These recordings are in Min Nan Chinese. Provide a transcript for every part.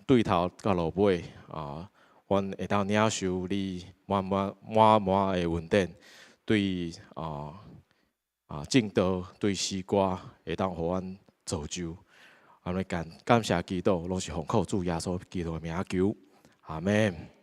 對頭到落尾啊，阮會當領受你滿滿滿滿的恩典，對證道對詩歌會當予阮造就。按呢感感謝基督，攏是奉靠主耶穌基督的名求，阿門。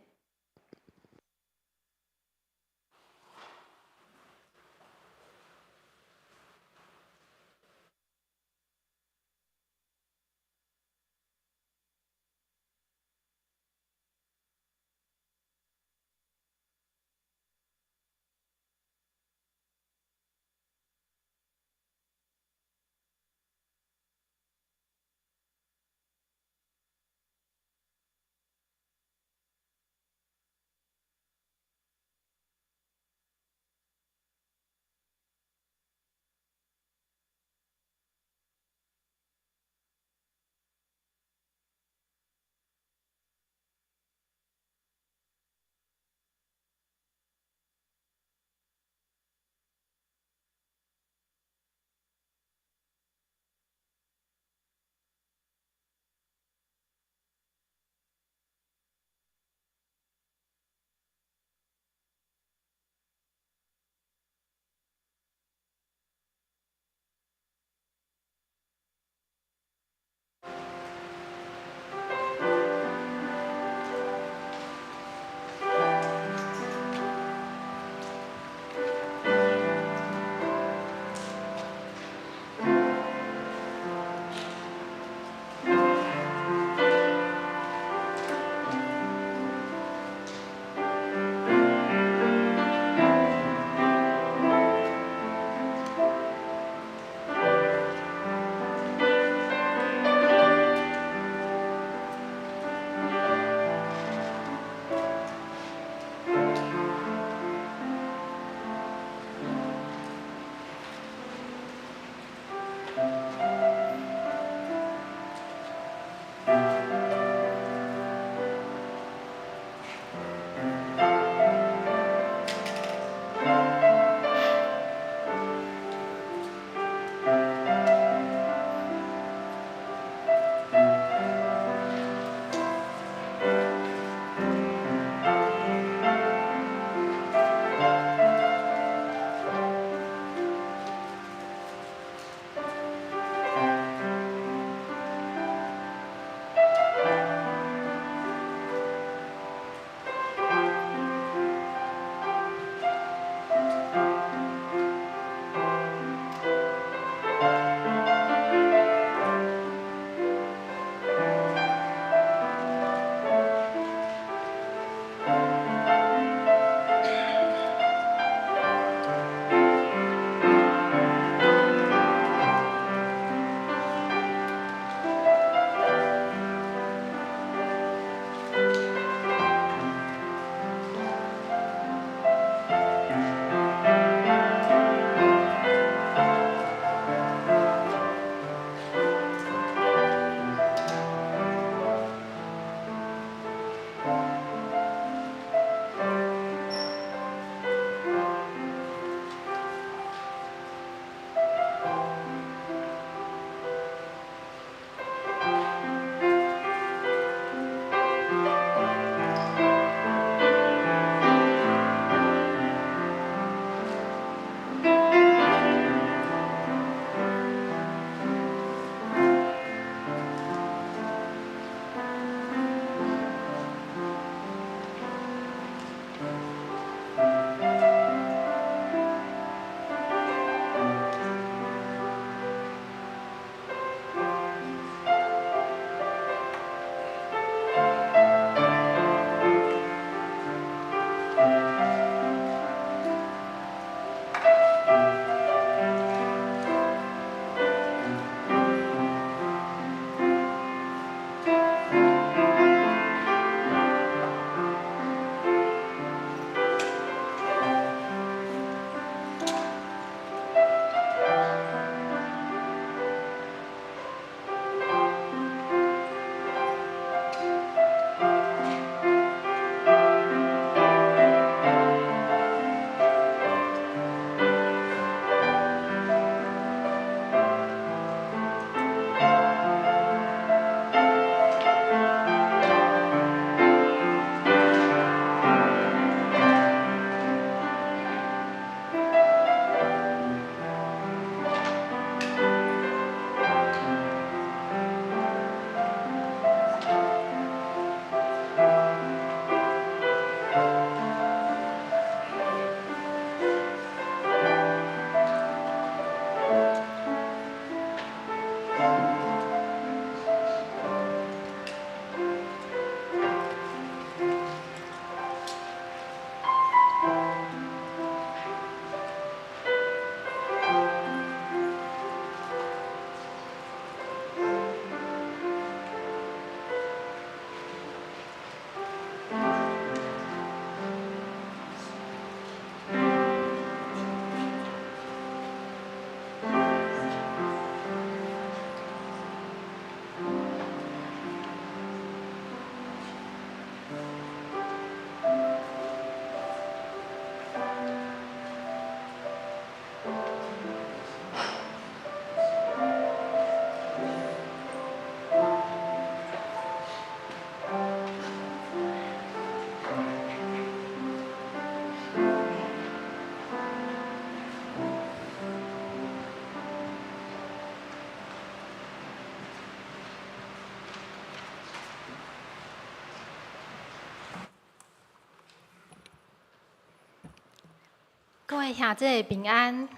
各位兄弟平安。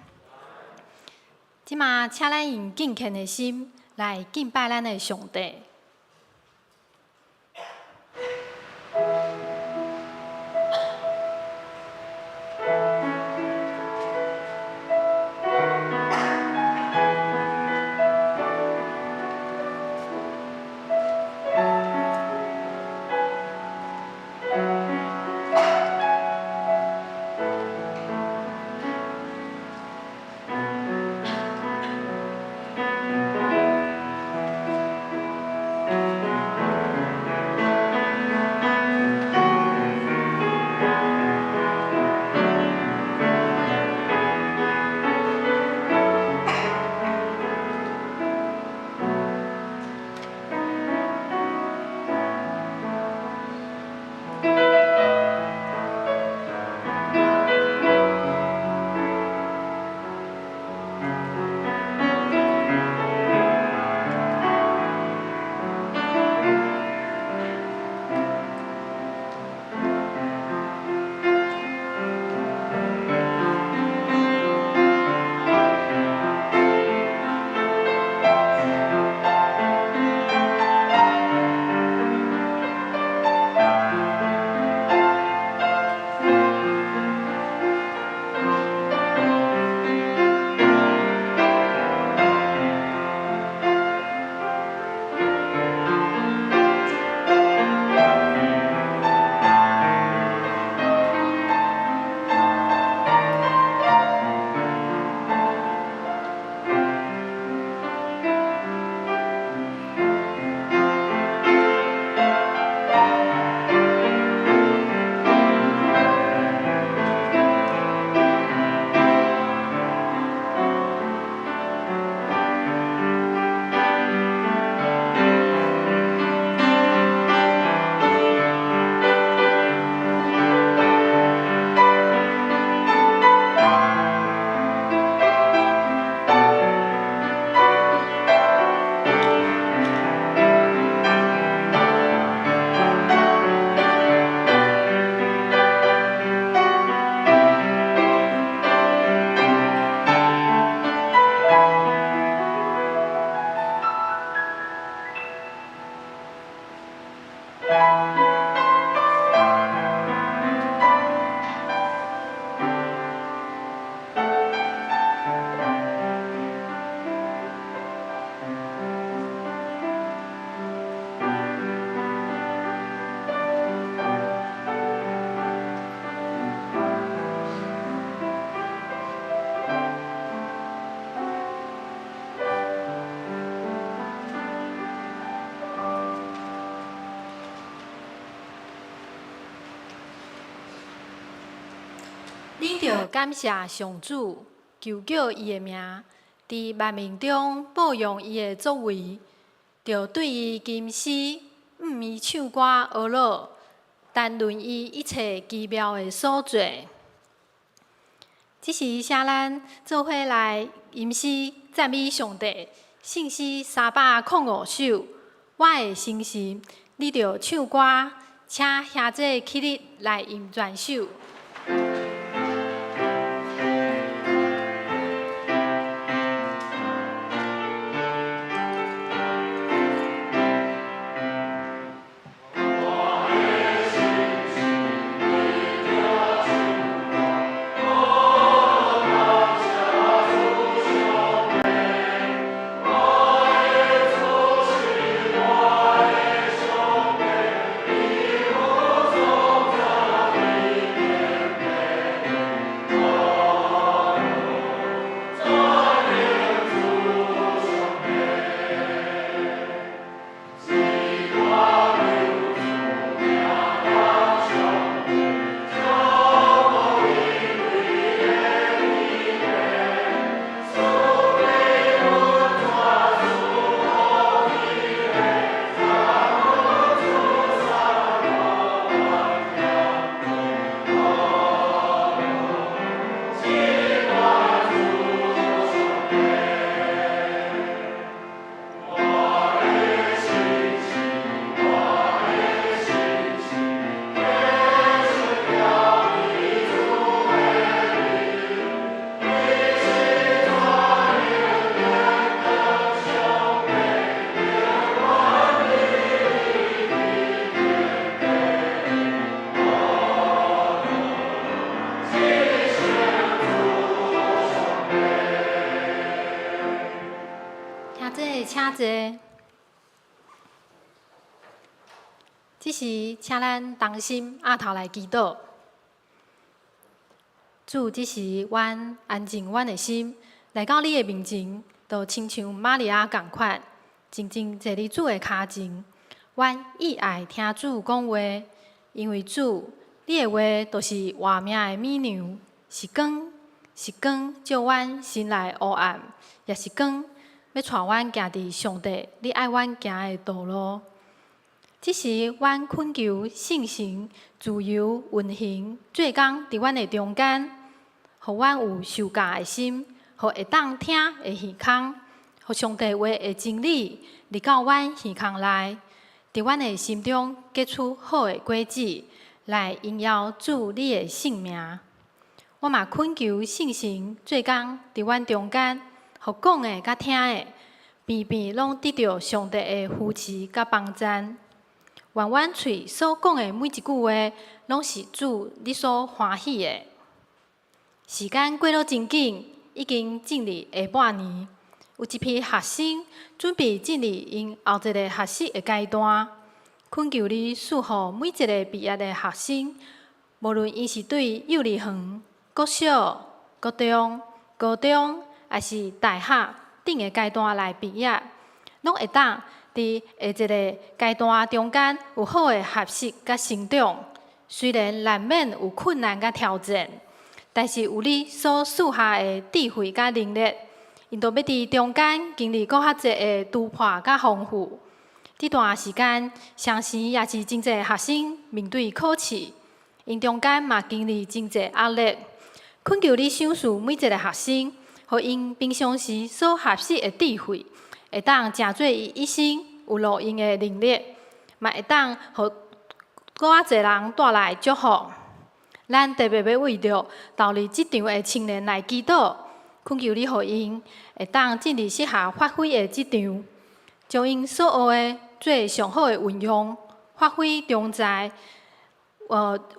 這馬請咱用敬虔的心來敬拜咱的上帝。恁著感謝上主，求叫伊的名，佇萬民中報揚伊的作為，著對伊吟詩，向伊唱歌呵咾，談論伊一切奇妙的所做。這時，請咱做伙來吟詩讚美上帝，聖詩305首。我的誠實，你著唱歌，請兄弟起立來吟全首。我的坐。這時，請咱同心徼頭來祈禱。主，這時阮安靜阮的心，來到你的面前，就親像瑪利亞仝款，靜靜坐佇主的跤前。阮意愛聽主講話，因為主，你的話就是活命的米糧，是光，是光照阮心內烏暗，也是光，欲帶阮行佇上帝你愛阮行的道路。這時，阮懇求聖神自由運行，做工佇阮的中間，予阮有受教的心，予會當聽的耳孔，予上帝話的真理入到阮耳孔內，佇阮的心中結出好的果子，來榮耀主你的聖名。我嘛懇求聖神做工佇阮中間，予講的佮聽的，邊邊攏得著上帝的扶持佮幫贊。願阮喙所講的每一句話，攏是主你所歡喜的。時間過了真緊，已經進入下半年，有一批學生準備進入𪜶後一个學習的階段。懇求你賜予每一个畢業的學生，無論𪜶是對幼兒園、國小、國中、高中，抑是大學等的階段來畢業，攏會當佇下一个階段中間有好的學習佮成長。雖然難免有困難佮挑戰，但是有你所賜下的智慧佮能力，𪜶都欲佇中間經歷閣較濟的突破佮豐富。這段時間，相信也是真濟學生面對考試，𪜶中間嘛經歷真濟壓力。懇求你賞賜每一个學生，予𪜶平常時所學習的智慧，會當成做伊一生有路用的能力，嘛會當予閣較濟人帶來祝福。咱特別欲為著投入職場的青年來祈禱，懇求你予𪜶會當進入適合發揮的職場，將𪜶所學的做上好的運用，發揮長才，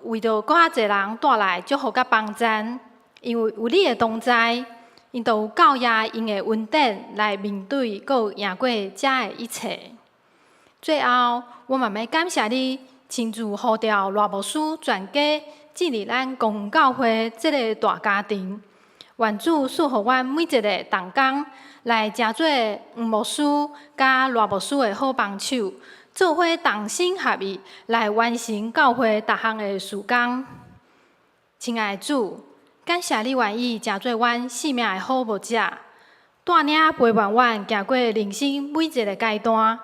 為著閣較濟人帶來祝福佮幫贊。因為有你的同在，𪜶就有夠額用的恩典來面對閣贏過這的一切。最後，我嘛欲感謝你親自呼召賴牧師全家進入咱公教會這个大家庭。願主賜予阮每一个同工來成做黃牧師佮賴牧師的好幫手，做伙同心合意來完成教會逐項的事工。親愛的主，感謝你願意成做阮性命的好牧者，帶領陪伴阮行過人生每一个階段，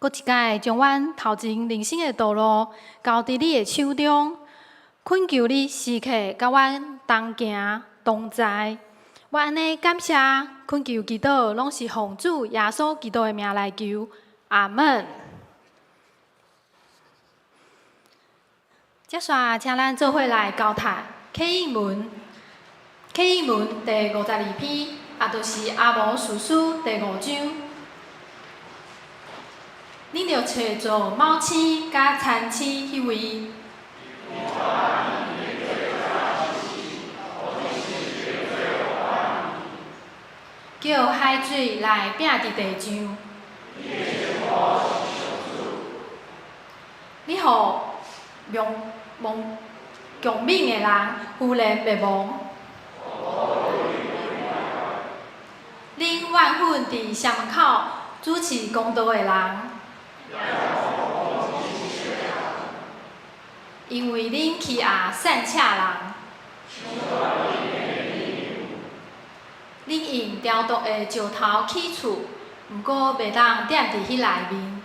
閣一擺將阮頭前人生的道路交佇你的手中，懇求你時刻佮阮同行同在。我按呢感謝，懇求祈禱，攏是奉主耶穌基督的名來求，阿門。接續，請咱做伙來交讀啟應文，啟應文第52篇，也就是阿摩司書第五章。恁著揣做卯星佮參星彼位。叫海水來拚佇地上。你予強猛強猛的人忽然滅亡。恁怨恨佇城門口主持公道的人，因為恁欺壓散赤人。恁用雕琢的石頭起厝，毋過袂當踮佇彼內面。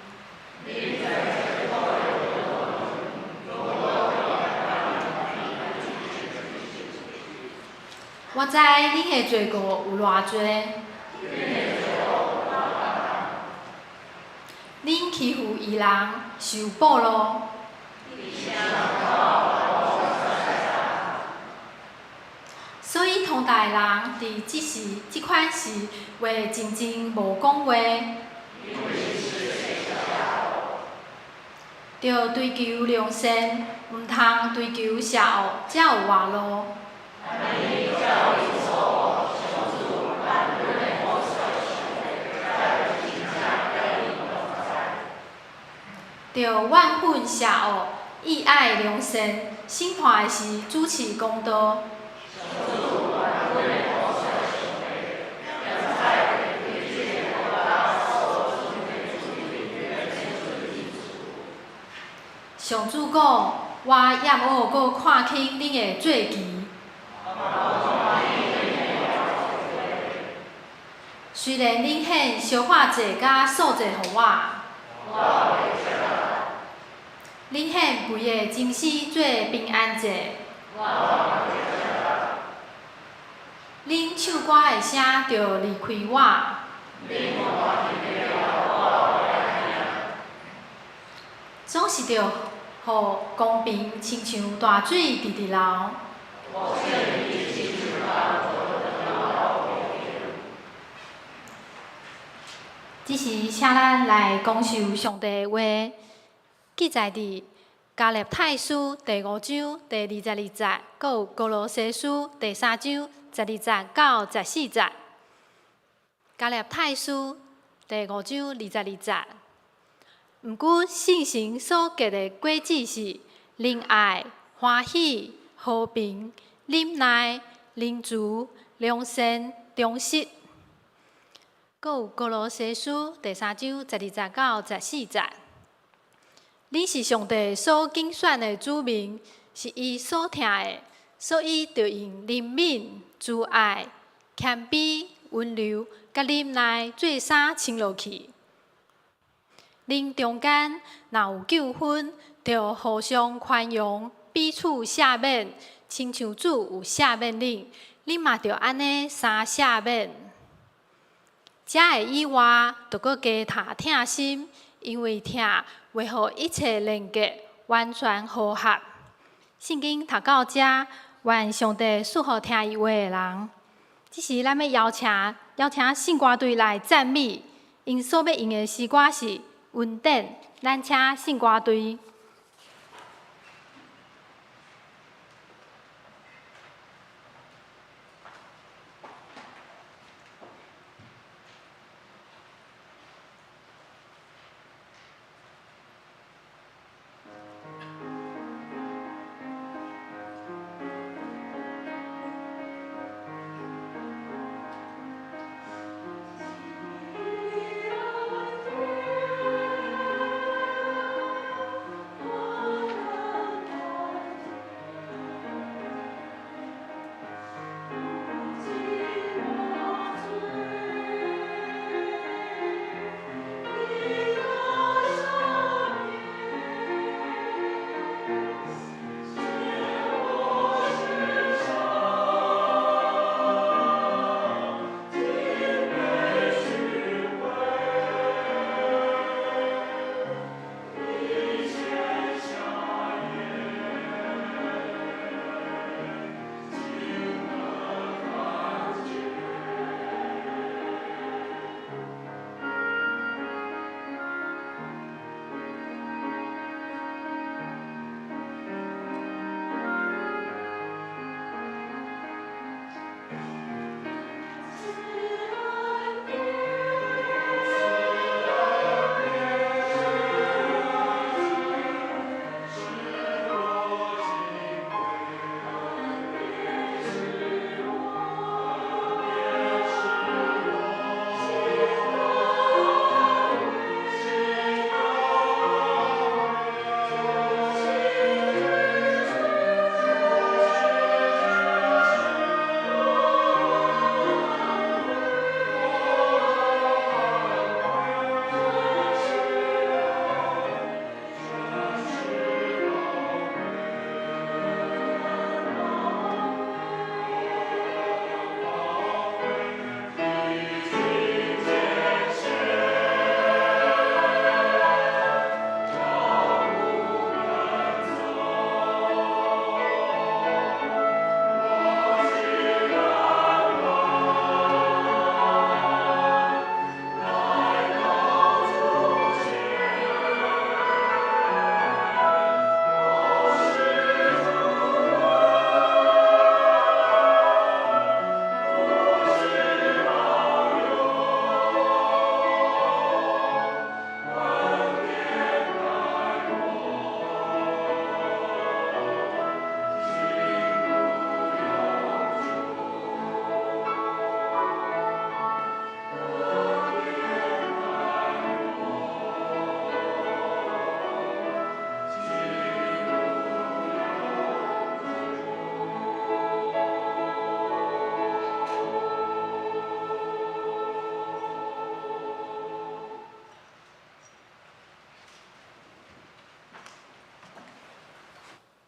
我知恁的罪過有偌濟，恁欺負義人，受報囉。所以唐代人佇這時這款時會靜靜無講話。著追求良善，毋通追求邪惡，才有活路。著怨恨邪惡，意愛良善，審判的時主持公道。上主講：我厭惡閣看輕恁的祭期。雖然恁獻燒化祭佮素祭予我，恁獻肥的精絲做平安祭，恁唱歌的聲著離開我。總是著予公平親像大水直直流。這時，請咱來講授上帝的話，記載佇加勒泰書第五章第22節，閣有歌羅西書第三章12節到14節。加勒泰書第五章二十二節。毋過聖神所結的果子是仁愛、歡喜、和平、忍耐、仁慈、良善、忠實。閣有歌羅西書第三章12節到14節。恁是上帝所揀選的子民，是伊所疼的，所以著用憐憫、慈愛、謙卑、溫柔佮忍耐做衫穿落去。恁中間若有糾紛，著互相寬容，彼此赦免，親像主有赦免恁，恁嘛著按呢相赦免。遮的以外，著閣加添疼心，因為疼會予一切連結完全和合。聖經讀到遮，願上帝賜予聽伊話的人。這時，咱欲邀請邀請聖歌隊來讚美，𪜶所欲用的詩歌是《恩典》，咱請聖歌隊。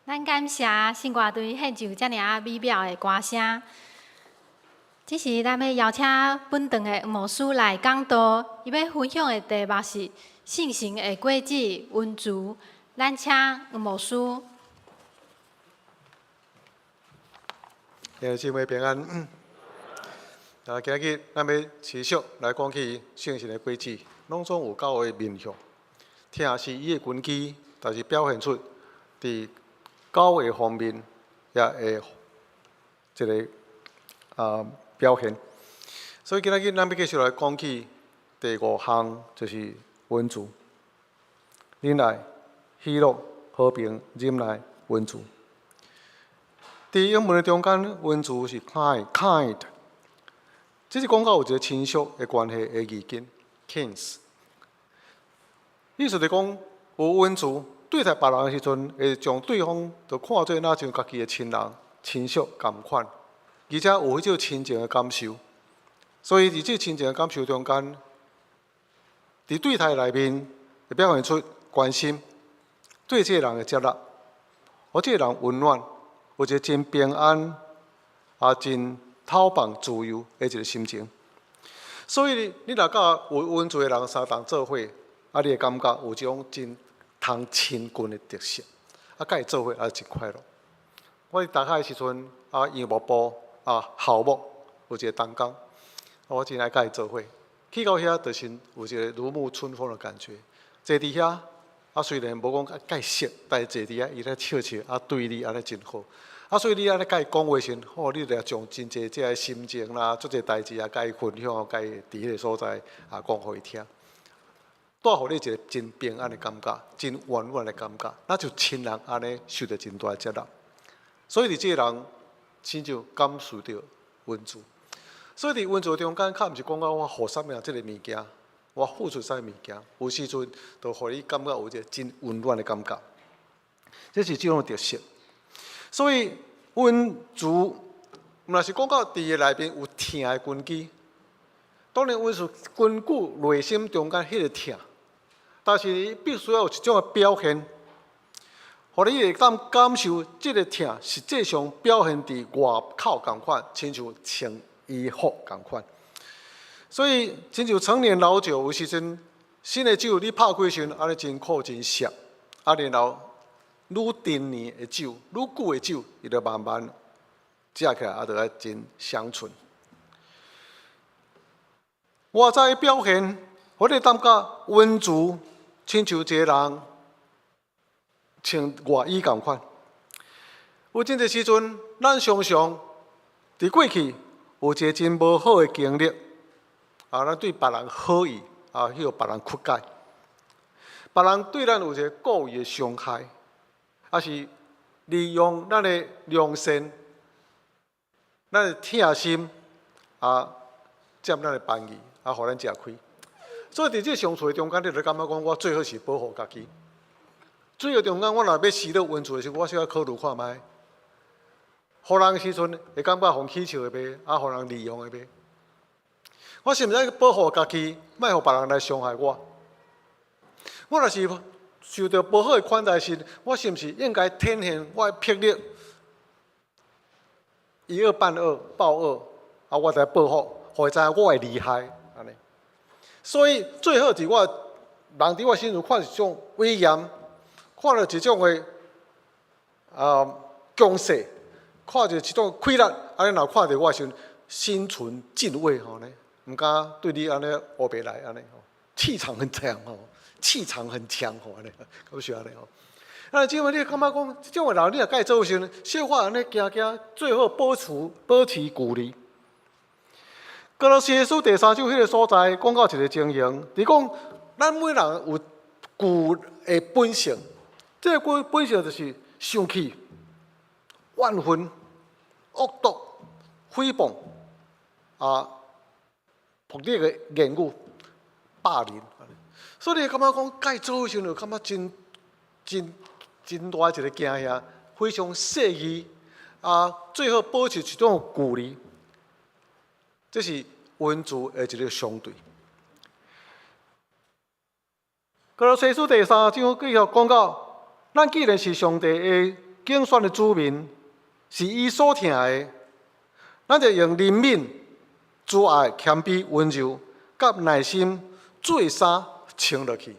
咱感謝聖歌隊獻上遮爾仔美妙的歌聲。這時，咱欲邀請本堂的黃牧師來講道，伊欲分享的題目是聖神的果子溫慈。咱請黃牧師。弟兄姊妹平安。啊，今日咱欲持續來講起聖神的果子，攏總有九個面向。疼是伊的根基，但是表現出佇九個方面也會這个表現。所以今日咱欲繼續來講起第五項，就是溫慈、忍耐、喜樂、和平、忍耐、溫慈。佇英文的中間，溫慈是 kind，kind。這是講到有一個親屬的關係的意見，kins。意思就講，有溫慈對待別人的時陣，會將對方就看做若像家己的親人、親屬仝款，而且有彼種親情的感受。所以佇這親情的感受中間，佇對待內面會表現出關心，對這個人的接納，予這個人溫暖，有一個真平安啊，真透放自由的一個心情。所以你若佮有溫慈的人相同做伙，啊，你會感覺有這種真通親近的特色，啊，佮伊做伙也真快樂。我佇大學的時陣，啊，楊牧部啊，校牧有一個同工，我真愛佮伊做伙。去到遐就是有一個如沐春風的感覺。坐佇遐，啊，雖然無講佮伊熟，但是坐佇遐，伊咧笑笑，啊，對你按呢真好。啊，所以你按呢佮伊講話時，吼，你就將真濟這个心情啦，足濟代誌啊，佮伊分享，佮伊佇彼个所在啊，講予伊聽，帶予你一個真平安的感覺，真溫暖的感覺，若像親人按呢受著真大的接納。所以佇這個人親像感受著溫慈。所以佇溫慈中間，較毋是講到我予啥物人這个物件，我付出啥物物件，有時陣就予你感覺有一個真溫暖的感覺。這是這種特色。所以溫慈，毋若是講到佇伊內面有疼的根基。當然，溫慈根據內心中間彼个疼，但是伊必須要有一種的表現，予你會當感受這个疼實際上表現佇外口仝款，親像穿衣服仝款。所以，親像陳年老酒，有時陣新的酒你拍開時陣，按呢真苦真澀，啊，然後愈陳年的酒，愈久的酒，伊就慢慢食起來，啊，就愛真香醇。外在表現，予你感覺溫慈，親像一個人穿外衣仝款。有真濟時陣，咱常常佇過去有一個真無好的經歷，啊，咱對別人好意，啊，去予別人曲解，別人對咱有一個故意的傷害，抑是利用咱的良善、咱的疼心，啊，佔咱的便宜，啊，予咱食虧。所以佇這相處的中間，你就感覺講，我最好是保護家己。最後中間，我若欲施予溫慈的時陣，我小可考慮看覓。予人的時陣會感覺予取笑的袂，啊，予人利用的袂。我是毋是愛保護家己，莫予別人來傷害我？我若是受著無好的款待時，我是毋是應該展現我的魄力，以惡報惡，報惡，啊，我來報復，予伊知影我會厲害，按呢。所以最好佇我人佇我身上看一種威嚴，看著一種的強勢，看著一種氣力，按呢若看著我時陣，心存敬畏吼呢，毋敢對你按呢烏白來按呢吼，氣場很強吼，氣場很強吼按呢，敢是按呢吼。啊，這種你感覺講，這種的人你若佮伊做伙時陣，小可按呢驚驚，最好保持距離。歌羅西書第三章彼个所在講到一個情形，佇講咱每人有舊的本性，這个本性就是生氣、怨恨、惡毒、誹謗啊，暴力的言語、霸凌。所以你感覺講，佮伊做伙時陣，感覺真真真大一個驚嚇，非常細膩啊，最好保持一種距離。這是溫慈的一個相對。歌羅西書第三章繼續講到，咱既然是上帝的揀選的子民，是伊所疼的。咱著用憐憫、慈愛、謙卑、溫柔，佮耐心做衫穿落去。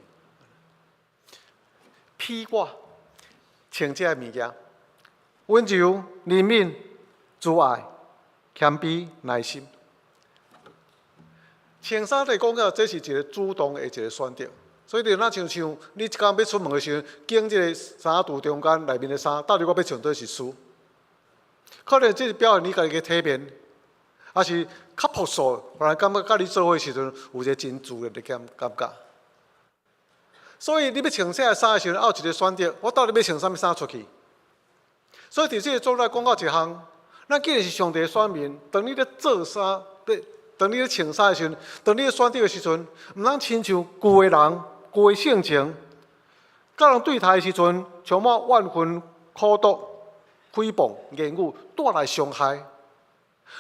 披掛穿這个物件，溫柔、憐憫、慈愛、謙卑、耐心。穿衫來講到，這是一個主動的一個選擇。所以你若親像你一工欲出門的時陣，揀這个衫櫥中間內面的衫，到底我欲穿佗一束？可能這是表現你家己的體面，抑是較樸素，予人感覺佮你做伙時陣有一個真自然的感覺。所以你欲穿這个衫的時陣，愛有一個選擇，我到底欲穿啥物衫出去？所以佇這个作者講到一項，咱既然是上帝的選民，當你咧做衫，當你咧穿衫的時陣，當你咧選擇的時陣，毋通親像舊的人、舊的性情，佮人對待的時陣，充滿怨恨、苦毒、誹謗、言語，帶來傷害。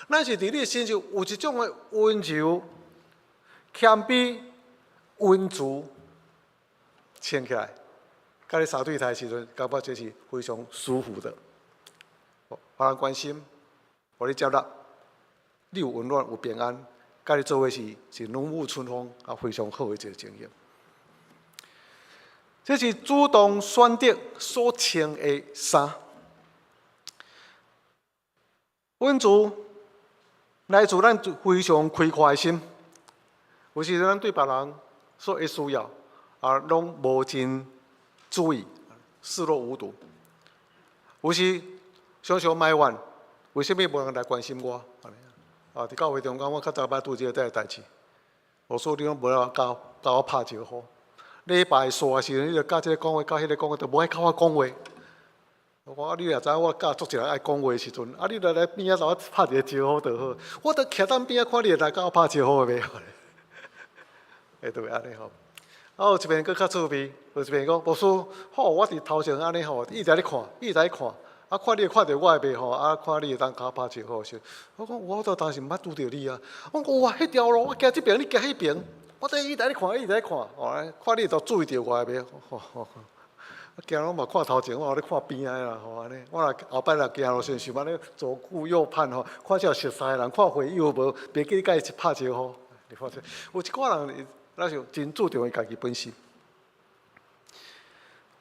咱是佇你的身上有一種的溫柔、謙卑、溫慈，穿起來，佮你相對待的時陣，感覺這是非常舒服的。予人關心，予你接納，你有溫暖，有平安，佮你做伙是如沐春風啊，非常好的一個經驗。這是主動選擇所穿的衫。溫慈來自咱非常開闊的心。有時咱對別人所的需要啊，攏無真注意，視若無睹。有時常常埋怨，為啥物無人來關心我？啊，佇教會中間，我較早捌拄這個代誌。我說你攏無來佮我拍招呼。禮拜煞的時陣，你就佮這个講話，佮彼个講話，就無愛佮我講話。我講啊，你若知影我佮足濟人愛講話的時陣，啊，你來來邊仔共我拍一个招呼就好。我都徛佇邊仔看你會來佮我拍招呼的袂？會對按呢吼。啊，有一遍閣較趣味，有一遍講牧師，吼，我佇頭前按呢吼，一直咧看，一直咧看，啊，看你會看著我的袂吼，啊，看你會當共我拍招呼時，我講我都當時毋捌拄著你啊。我講有啊，彼條路我行這爿，你行彼爿，我佇一直咧看，一直咧看，哦，看你會當注意著我的袂？吼吼。行路嘛看頭前，我咧看邊仔啦，吼按呢。我若後擺若行路時想按呢左顧右盼吼，看這有熟似的人，看會友無，袂記得共伊拍招呼。你發現有一寡人，咱是真注重伊家己本身。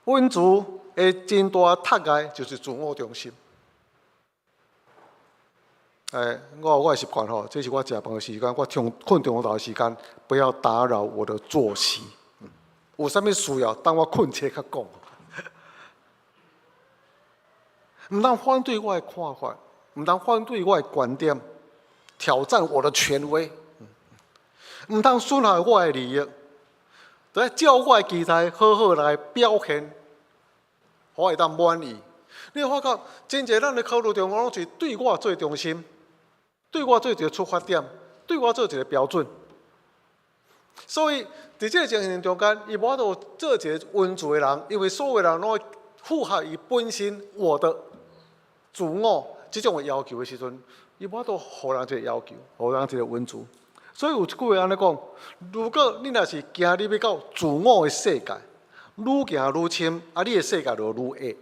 溫慈的真大窒礙就是自我中心。欸，我有我的習慣吼，這是我食飯的時間，我從睏中晝的時間，不要打擾我的作息。有啥物需要，等我睏醒才講。毋通反對我的看法，毋通反對我的觀點，挑戰我的權威，毋通損害我的利益，著愛照我的期待好好來表現，我會當滿意。你會發覺，真濟咱的考慮中，攏是對我做中心，對我做一個出發點，對我做一個標準。所以，佇這個情形中間，伊無法度做一個溫慈的人，因為所有人攏符合伊本身我的自我這種的要求的時陣，伊無法度予人一個要求，予人一個溫慈。所以有一句話按呢講：如果你若是行入去到自我的世界，愈行愈深，啊，你的世界就愈狹。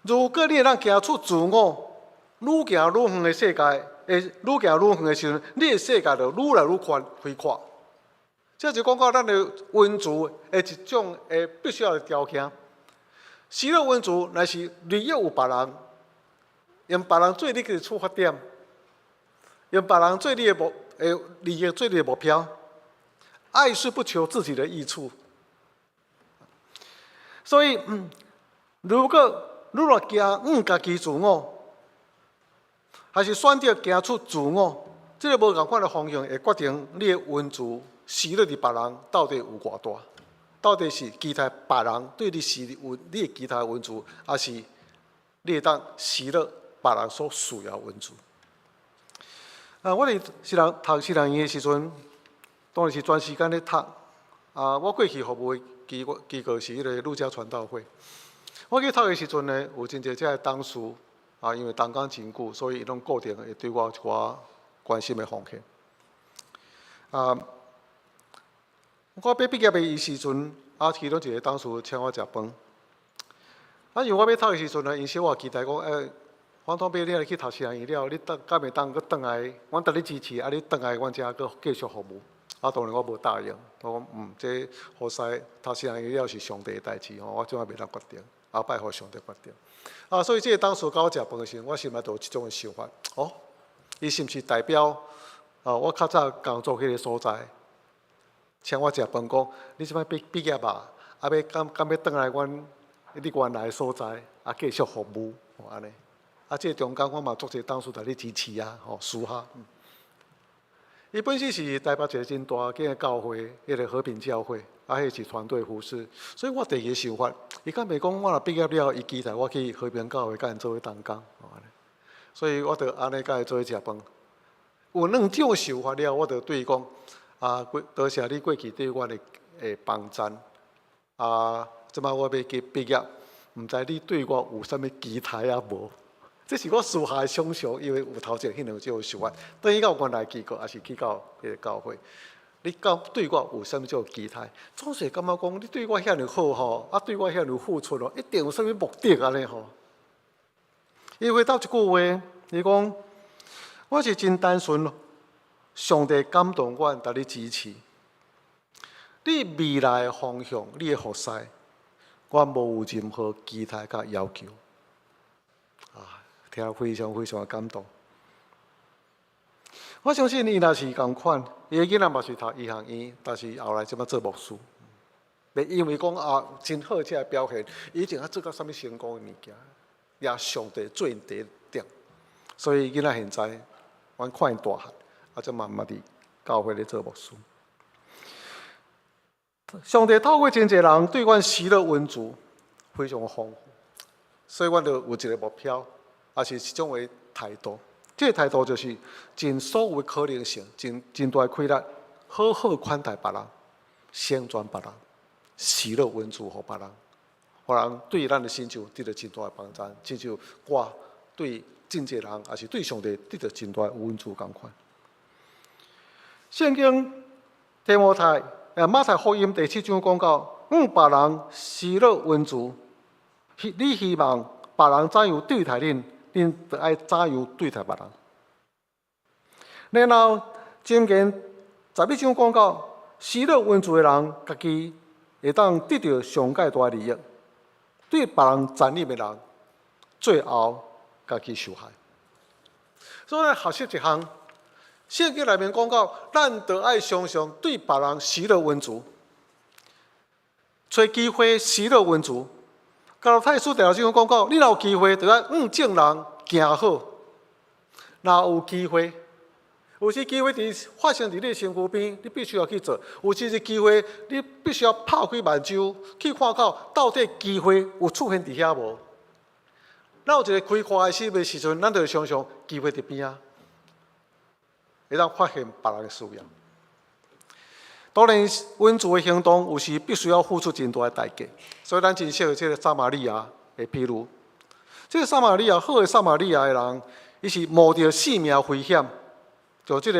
如果你會當行出自我，愈行愈遠的世界，會愈行愈遠的時陣，你的世界就愈來愈寬開闊。這就講到咱的溫慈的一種的必須要的條件。喜樂溫慈，若是利益有別人，用別人做你的出發點，用別人做你的目，利益做你的目標。愛是不求自己的益處。所以，如果你若行向家己自我，還是選擇行出自我，這个無仝款的方向會決定你的溫慈施予佇別人到底有偌大。到底是期待別人對你施溫，你會期待溫慈，抑是你會當施予別人所需要溫慈？啊，我佇讀神學院的時陣，當然是全時間咧讀。啊，我過去服務的機構是彼个路加傳道會。我去讀的時陣呢，有真濟這个董事啊，因為同工真久，所以伊攏固定會對我有一寡關心的方向。啊，我欲畢業的時陣，啊，其中一个董事請我食飯。啊，因為我欲讀的時陣呢，𪜶小可期待講，欸，阮統畢你去讀神學院了，你轉敢會當閣轉來，阮值你支持，啊，你轉來阮遮閣繼續服務。啊，當然我無答應，我講這服侍讀神學院了是上帝的代誌吼，我這擺袂當決定，後擺予上帝決定。啊，所以這個董事佮我食飯的時陣，我心內就有這種的想法，哦，伊是毋是代表啊？我較早工作彼个所在，請我食飯講，你這擺畢業啊，啊欲敢敢欲轉來阮你原來的所在，啊繼續服務，吼按呢。啊，這個中間我嘛足濟董事值你支持啊，吼私下。伊本身是台北一個真大間的教會，彼個和平教會，啊，彼是團隊服侍，所以我第二個想法，伊敢袂講我若畢業了，伊期待我去和平教會佮𪜶做伙同工，吼按呢。所以我就按呢佮伊做伙食飯。有兩種想法了，我就對伊講：啊，過多謝你過去對阮的幫贊。啊，這擺我欲去畢業，毋知你對我有啥物期待啊無？這是我私下的想象，因為有頭前彼兩種想法。轉去到原來機構，抑是去到彼個教會，你敢對我有啥物種期待？總是感覺講你對我遐爾好吼，啊對我遐爾付出咯，一定有啥物目的按呢吼。伊回答一句話，伊講：我是真單純，上帝感動我，值你支持。你未來的方向，你的服侍，我無有任何期待佮要求。啊，聽非常非常的感動。我相信伊若是仝款，伊的囡仔嘛是讀醫學院，但是後來這擺做牧師。袂因為講啊真好這个表現，伊一定愛做到啥物成功的物件，也上帝做𪜶第一點。所以囡仔現在，阮看𪜶大漢，啊，這嘛嘛佇教會咧做牧師。上帝透過真濟人對阮施予恩慈，非常豐富，所以阮就有一個目標，也是一種的態度。這個態度就是盡所有的可能性，盡真大的氣力，好好款待別人，成全別人，施予恩慈予別人，予人對咱的成就得到真大的幫助。親像我對真濟人，抑是對上帝得到真大的恩慈仝款。聖經提摩太。馬太福音第七章講到，向別人施予恩慈，你希望別人怎樣對待恁，恁就愛怎樣對待別人。然後，箴言11章講到，施予恩慈的人，家己會當得著上蓋大利益；對別人殘忍的人，最後家己受害。所以，學習一項。聖經內面講到，咱著愛常常對別人施予恩慈，揣機會施予恩慈。加拉太書第六章講到，你若有機會，著愛向眾人行好。若有機會，有時機會佇發生佇你身軀邊，你必須要去做；有時是機會，你必須要拍開目睭去看到到底機會有出現佇遐無？咱有一個開闊的心的時陣，咱就會常常機會佇邊仔。會當發現別人的需要。當然，恩慈的行動有時必須要付出真大的代價，所以咱真熟這个撒瑪利亞的譬喻。這个撒瑪利亞好的撒瑪利亞的人，伊是冒著性命危險，就這个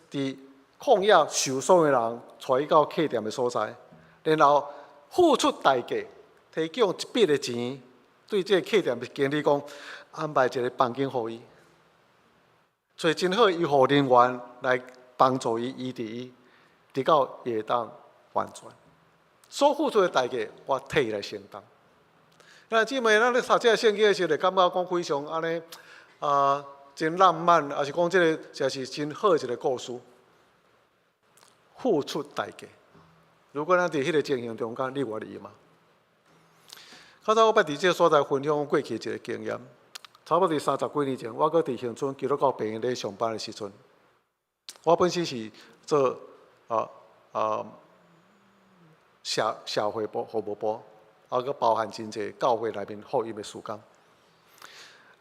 佇曠野受傷的人，帶伊到客店的所在，然後付出代價，提供一筆的錢，對這个客店的經理講，安排一个房間予伊。揣真好的醫護人員來幫助伊醫治伊，直到伊會當完全。所付出的代價，我替伊來承擔。那姊妹，咱咧讀這个聖經的時候，就感覺講非常按呢啊，真浪漫，抑是講這个這是真好的一个故事。付出代價。如果咱佇彼个情形中間，你願意嗎？較早我捌佇這个所在分享過去一个經驗。差不多佇三十幾年前，我閣佇恆春基督教病院咧上班的時陣，我本身是做社會部服務部，啊，閣包含真濟教會內面福音的事工。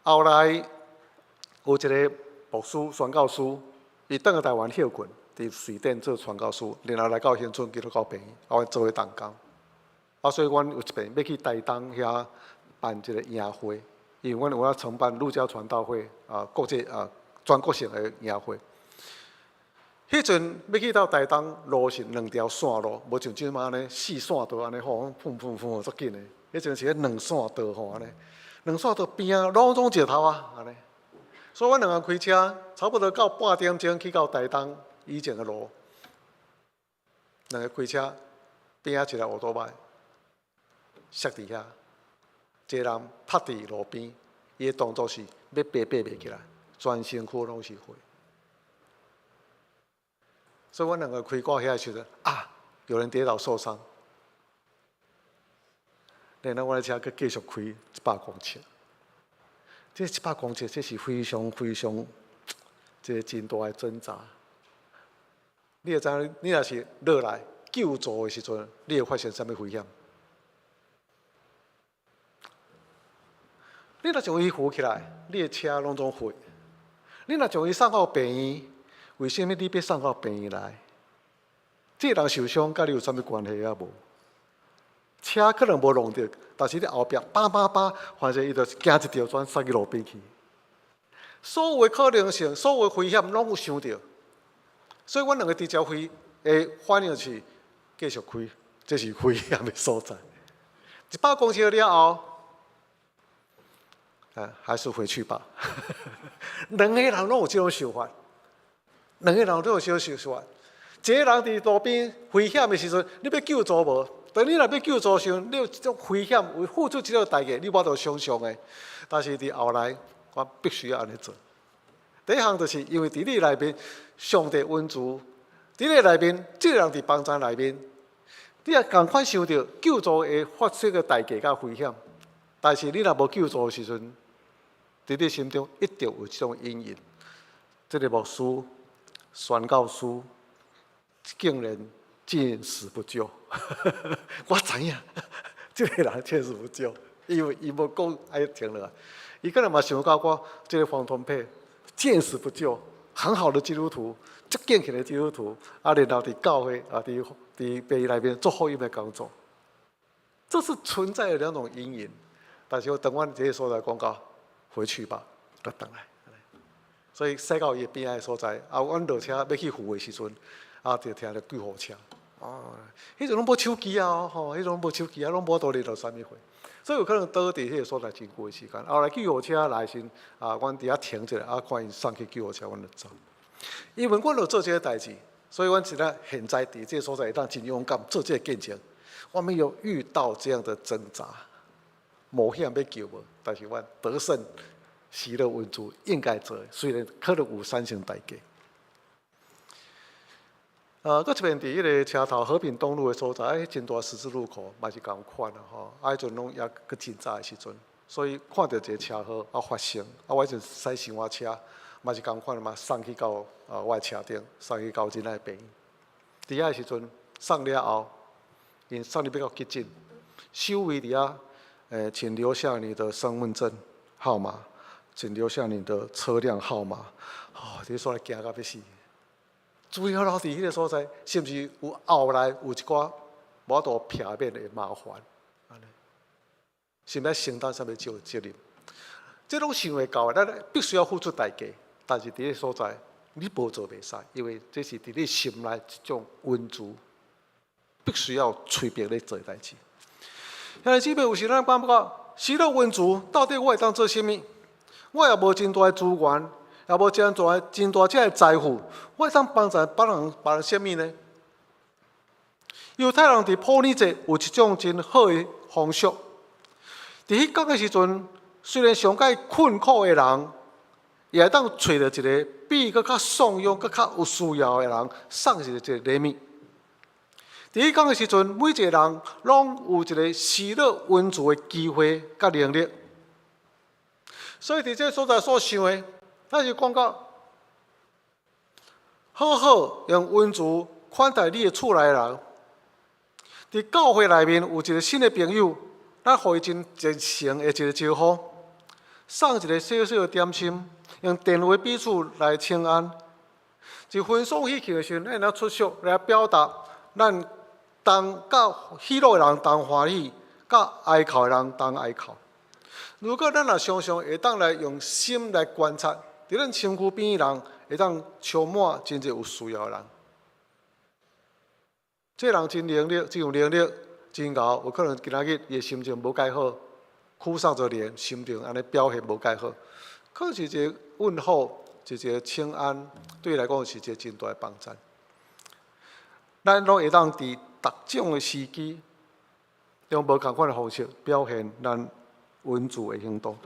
後來有一个牧師宣教師，伊轉來台灣歇睏，佇瑞典做傳教士，然後來到恆春基督教病院，啊，阮做伙同工。啊，所以阮有一擺欲去台東遐辦一个營會。因為阮有咧承辦路加傳道會啊，國際啊，全國性的營會。彼陣欲去到台東，路是兩條線路，無像這擺按呢四線道按呢吼，噴噴噴足緊的。彼陣是兩線道吼按呢，兩線道邊仔攏總石頭啊按呢。所以阮兩个開車，差不多到半點鐘去到台東以前的路，兩个開車邊仔一個烏多擺，摔佇遐，一個人趴佇路邊，伊的動作是欲爬爬袂起來，全身軀攏是血。所以阮兩个開過遐的時陣，啊，有人跌倒受傷。然後阮的車閣繼續開100公尺，這一百公尺，這是非常非常一个真大的掙扎。你會知影，你若是落來救助的時陣，你會發生啥物危險？你若將伊扶起來，你的車攏總血。你若將伊送到病院，為啥物你欲送到病院來？這个人受傷，佮你有啥物關係啊？無？車可能無弄著，但是你後壁叭叭叭，反正伊就驚一著，轉摔去路邊去。所有的可能性，所有的危險，攏有想著。所以，阮兩个直接回的反應是繼續開，這是危險的所在。100公尺了後，啊，還是回去吧。兩个人攏有這種想法，兩个人都有這種想法。一个人佇路邊危險的時陣，你欲救助無？當你若欲救助時，你有這種危險，為付出這個代價，你無法度想像的。但是佇後來，我必須要按呢做。第一項就是因為佇你內面，上帝恩慈，佇你內面，這個人佇幫贊內面，你也仝款想著救助會發生的代價佮危險。但是你若無救助的時陣，佇你心中一定有這種陰影。這个牧師、宣教師竟然見死不救，我知影，這个人見死不救，因為伊無講愛停落來，伊可能嘛想到我這个黃同佩見死不救，很好的基督徒，足敬虔的基督徒，啊，然後佇教會啊，佇佇病院內面做福音的工作，這是存在的兩種陰影。但是我等阮這个所在講到，回去吧，就轉來。所以駛到伊邊仔的所在，啊，阮落車欲去扶的時陣，啊，就聽著救護車。哦，彼陣攏無手機啊，吼，彼陣攏無手機啊，攏無法度聯絡啥物貨，所以有可能倒佇彼个所在真久的時間。後來救護車來時，啊，阮佇遐停一下，啊，看𪜶送去救護車，阮就走。因為阮有做這个代誌，所以阮現在現在佇這个所在會當真勇敢做這个見證。我們有遇到這樣的掙扎，冒險欲救無，但是阮得勝，喜樂恩主應該做，雖然可能有產生代價。閣一遍佇彼个車頭和平東路的所在，彼真大十字路口嘛是仝款啊吼，啊，彼陣攏猶閣真早的時陣，所以看著一个車禍啊發生，啊，我彼陣駛小我車嘛是仝款嘛，送去到啊我的車頂，送去到仁愛病院。佇遐的時陣送了後，𪜶送入欲到急診，守衛佇遐，請留下你的身份證號碼，請留下你的車輛號碼。哦，這个所在驚甲欲死。主要留佇彼个所在，是毋是有後來有一寡無法度避免的麻煩？按呢，是毋是承擔啥物責責任？這攏想會到的，咱必須要付出代價。但是佇彼个所在，你無做袂使，因為這是佇你心內一種恩慈，必須要催逼咧做代誌。兄弟姊妹，有時咱感覺喜樂恩慈到底我會當做啥物？我也無真大的資源，也無真大真大這个財富，我會當幫助別人別人啥物呢？猶太人佇普洱節有一種真好的風俗，佇彼工的時陣，雖然上蓋困苦的人，也會當揣著一个比伊閣較慫恿、閣較有需要的人送一个這个禮物。佇彼工的時陣，每一个人攏有一个喜樂恩慈的機會佮能力。所以佇這个所在所想的，咱是講到好好用恩慈款待你的厝內人。佇教會內面有一个新的朋友，咱予伊真熱誠的一个招呼，送一个小小的點心，用電話彼此來請安。佇分享喜慶的時陣，咱會當出席來表達咱同佮喜樂的人同歡喜，佮哀哭的人同哀哭。如果咱若常常會當來用心來觀察，佇咱身軀邊的人，會當充滿真濟有需要的人。這个人真能力，真有能力，真𠢕，有可能今仔日伊的心情無蓋好，苦喪著臉，心情按呢表現無蓋好，可能是一个問候，一個請安，對伊來講是一個真大的幫助。咱攏會當佇逐種的時機，用無仝款的方式表現咱恩慈的行動。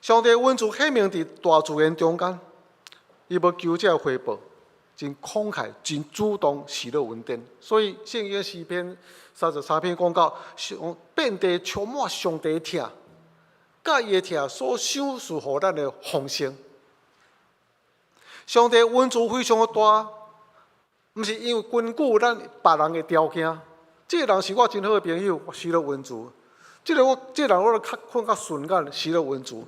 上帝恩慈顯明佇大自然中間，伊無求這個回報，真慷慨、真主動，施予恩典。所以聖經詩篇33篇講到，上遍地充滿上帝疼，佮伊的疼所賞賜予咱的豐盛。上帝恩慈非常的大，毋是因為根據咱別人的條件。這个人是我真好的朋友，我施予恩慈；這个我這个人我較看較順眼，施予恩慈。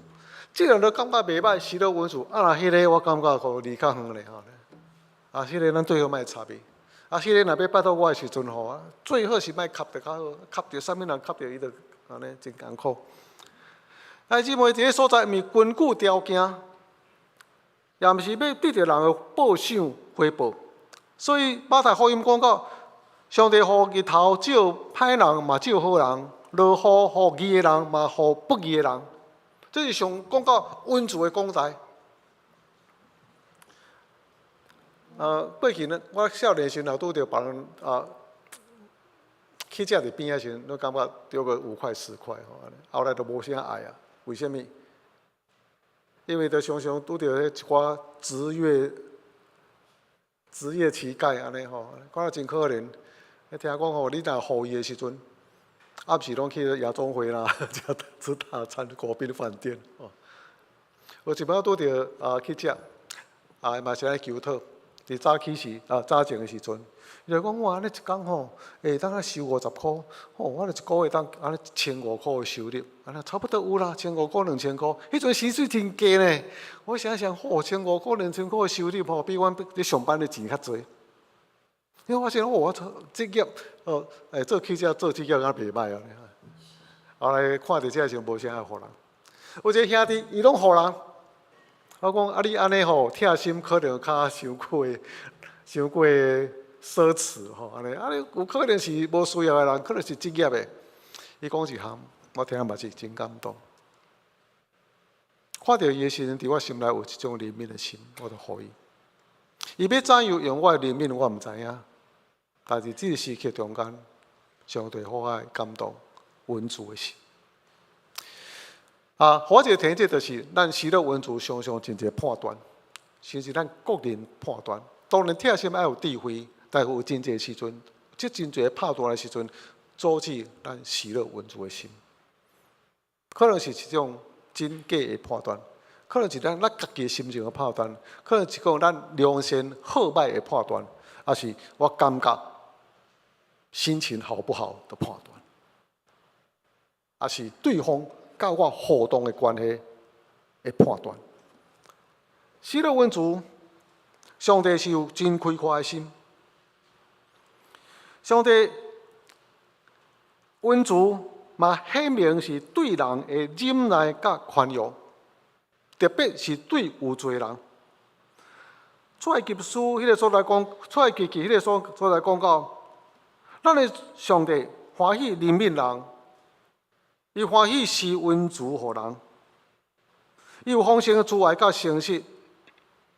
這个人都感覺袂䆀，施予恩慈。啊，若彼个我感覺吼離較遠咧吼。啊，彼个咱最好莫插伊。啊，彼个若欲拜託我的時陣吼，最好是莫磕著較好，磕著啥物人磕著伊就按呢真艱苦。兄姊妹佇个所在，毋是根據條件，也毋是欲得著人的報賞回報。所以馬太福音講到，上帝予日頭照歹人嘛照好人，落雨予義的人嘛予不義的人。這是上講到恩慈的講台。過去呢，我少年時若拄著別人啊，去食佇邊仔時陣，攏感覺丟個5塊10塊吼，後來就無啥愛啊。為啥物？因為就常常拄著彼一寡職業乞丐按呢吼，看了真可憐。聽講吼，你若予伊的時陣，暗時攏去夜總會啦，食吃大餐國賓飯店吼。有一擺拄著啊去食，啊嘛是來求討。佇早起時啊早前的時陣，伊就講我按呢一工吼，會當啊收50箍，吼，我著一个月當按呢1500箍的收入，按呢差不多有啦，千五箍2000箍，彼陣薪水真低呢。我想想，吼，千五箍2000箍的收入吼，比阮咧上班的錢較濟。你發現哦，我做職業哦，欸，做記者做職業敢袂䆀啊。後來看著這個時陣無啥愛予人，有一个兄弟，伊攏予人。我講啊，你按呢吼，疼心可能較傷過傷過奢侈吼，按呢啊，你有可能是無需要的人，可能是職業的。伊講一項，我聽嘛是真感動。看著伊的時陣，佇我心內有一種憐憫的心，我就予伊。伊欲怎樣用我的憐憫，我毋知影。但是這個時刻中間，上帝予我感動恩慈的心。啊，予我一个提醒就是，咱施予恩慈常常真濟判斷，甚至咱個人判斷。當然，疼心愛有智慧，但是有真濟時陣，這真濟判斷的時陣，阻止咱施予恩慈的心。可能是一種真假的判斷，可能是咱家己心情的判斷，可能是講咱良善好䆀的判斷，抑是我感覺心情好不好的判斷，抑是對方佮我互動的關係的判斷。施予恩慈，上帝是有真開闊的心。上帝恩慈嘛，顯明是對人的忍耐佮寬容，特別是對有罪人。出埃及書彼个所在講，出埃及記彼个所在講到，咱的上帝歡喜憐憫人，伊歡喜施恩慈予人，伊有豐盛的慈愛佮誠實，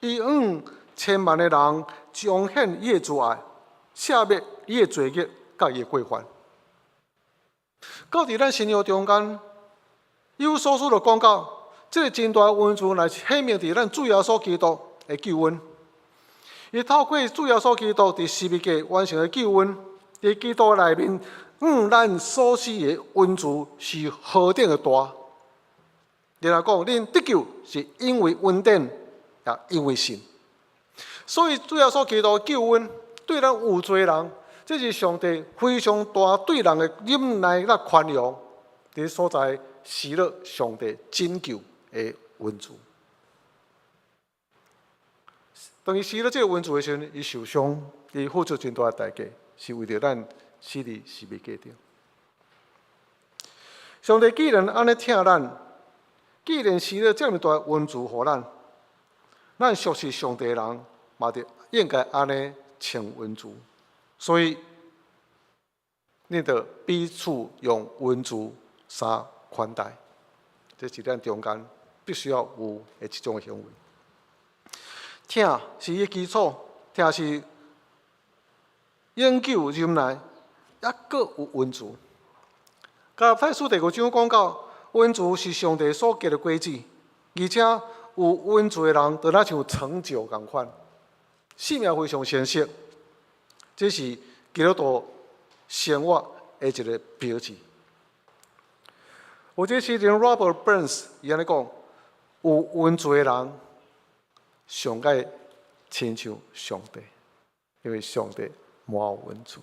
伊向千萬的人彰顯伊的慈愛，赦免伊的罪孽佮伊的過犯。閣佇咱新約中間，以弗所書就講到，這个真大恩慈乃是顯明佇咱主耶穌基督的救恩。伊透過主耶穌基督佇十字架完成的救恩，佇基督內面，向咱所施的恩慈是何等的大。然後講，恁得救是因為恩典，也因為信。所以主耶穌基督的救恩對咱有罪人，這是上帝非常大對人的忍耐佮寬容，佇所在施予上帝拯救的恩慈。當伊施予這个恩慈的時陣，伊受傷，伊付出真大的代價，是為著咱死佇十字架頂。上帝既然按呢疼咱，既然施予這麼大的恩慈予咱，咱屬是上帝的人，嘛就應該按呢穿恩慈。所以，恁著彼此用恩慈衫款待，這是咱中間必須要有的一種行為。疼是伊的基礎，疼是永久忍耐，抑閣有恩慈。加拉太書第五章講到，恩慈是上帝所結的果子，而且有恩慈的人，就若像橙酒仝款，生命非常成熟。這是基督徒生活的一個標誌。有這詩人 Robert Burns 伊按呢講：有恩慈的人，上蓋親像上帝，因為上帝滿有恩慈。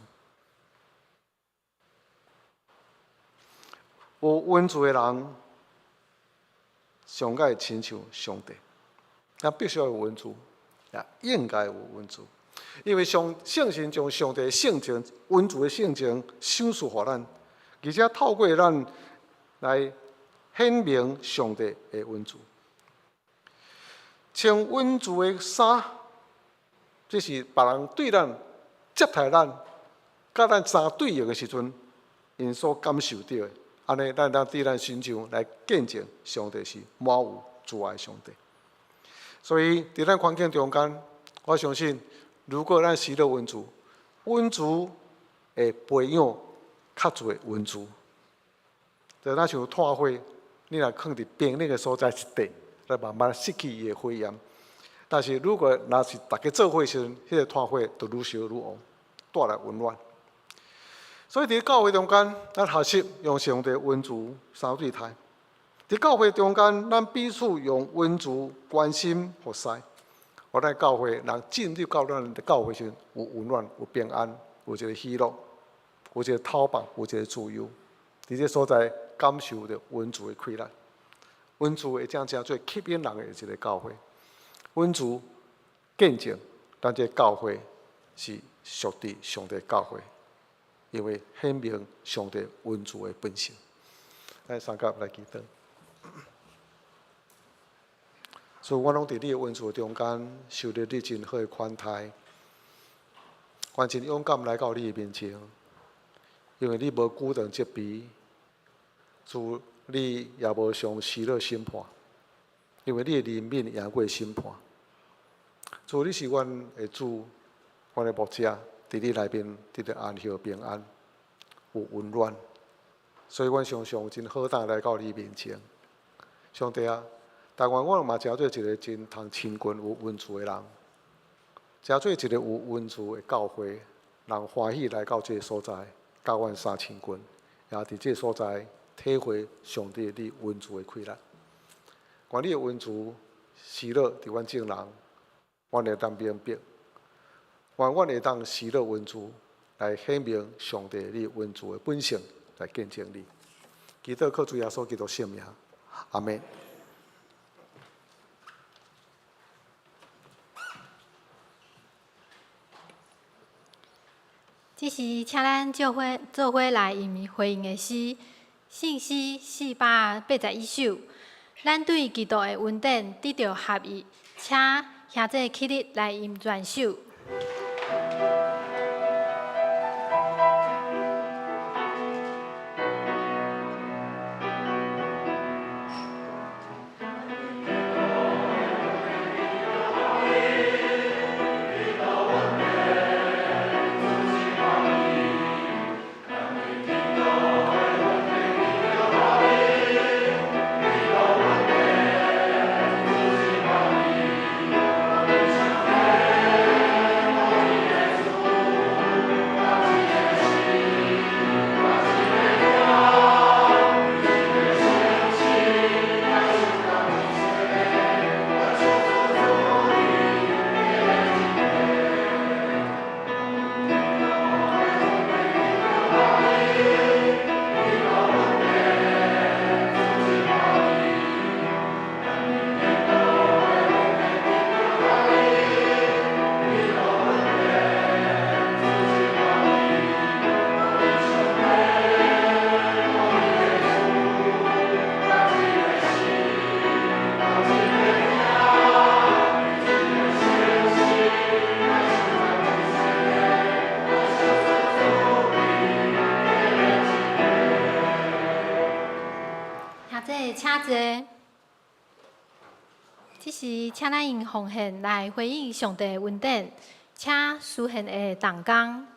有恩慈的人，上蓋親像上帝。咱必須要有恩慈，也應該有恩慈，因為上聖神將上帝性情、恩慈的性情賞賜予咱，而且透過咱來顯明上帝的恩慈。穿恩慈的衫，這是別人對咱接待咱、佮咱相對應的時陣，𪜶所感受著的。按呢，咱當佇咱身上來見證上帝是滿有慈愛的上帝。所以，佇咱環境中間，我相信，如果咱施予恩慈，恩慈會培養較濟恩慈。就若像炭火，你若囥佇冰冷的所在一塊，來慢慢失去伊的火焰。但是，如果若是逐家做伙時陣，彼個炭火就愈燒愈旺，帶來溫暖。所以，佇教會中間，咱學習用上帝恩慈相對待；佇教會中間，咱彼此用恩慈關心服侍。予咱教會人進入到咱的教會時，有溫暖、有平安、有一個喜樂、有一個透放、有一個自由。佇這所在感受著恩慈的氣力，恩慈會將成做吸引人的一個教會。恩慈見證咱這個教會是屬佇上帝教會。因為顯明上帝恩慈的本性，咱三甲來祈禱。所以，阮攏佇你的恩慈中間，受著你真好的款待，阮真勇敢來到你的面前，因為你無阻擋責備，主你也無常施予審判，因為你的憐憫贏過審判。主，你是阮的主，阮的牧者。佇你內面得著安息平安，有溫暖，所以阮常常真好膽來到你面前。上帝啊，但願阮嘛成做一個真通親近有恩慈的人，成做一個有恩慈的教會，人歡喜來到這個所在，佮阮相親近，也佇這個所在體會上帝你恩慈的氣力。願你的恩慈施予佇阮眾人，阮會當明白。願阮會當施予恩慈來顯明上帝你恩慈的本性，來見證你。祈禱靠主耶穌基督聖名，阿們。這時，請咱做伙做伙來吟回應的詩，聖詩481首。咱對基督的恩典得著合一，請兄弟起立來吟全首。弟，請坐。這時，請咱用奉獻來回應上帝的恩典，請司獻的同工。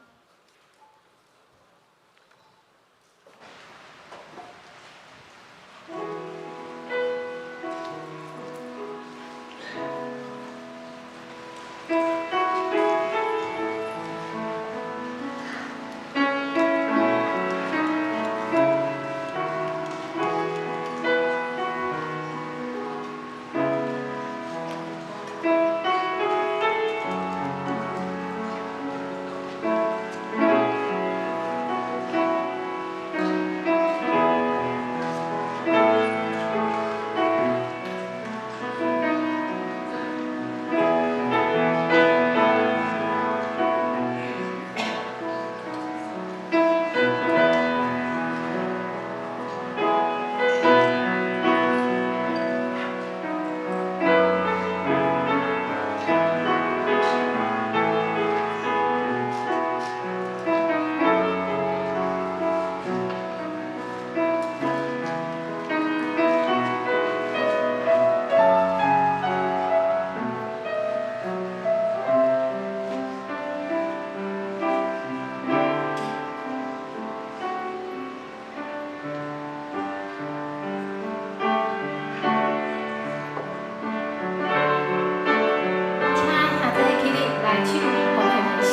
請兄弟起立來唱奉獻的詩。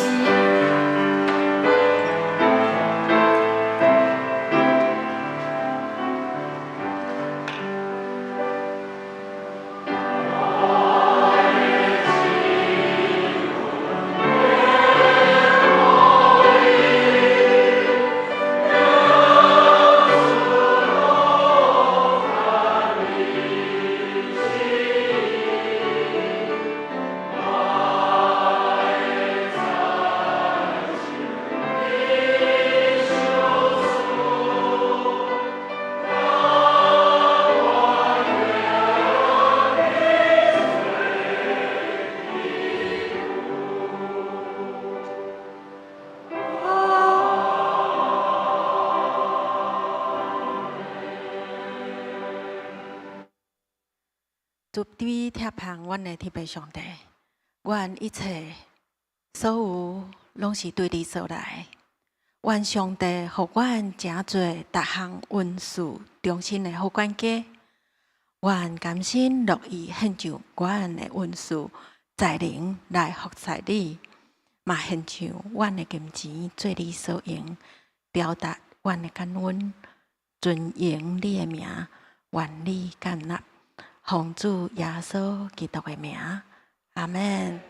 慈悲疼惜阮的天父上帝，阮一切所有攏是對你所來。願上帝予阮成做逐項恩賜中心的好管家。阮甘心樂意獻上阮的恩賜才能來服侍你，嘛獻上阮的金錢做你所用，表達阮的感恩，尊榮你的名，願你接納。奉主耶穌基督的名，阿們。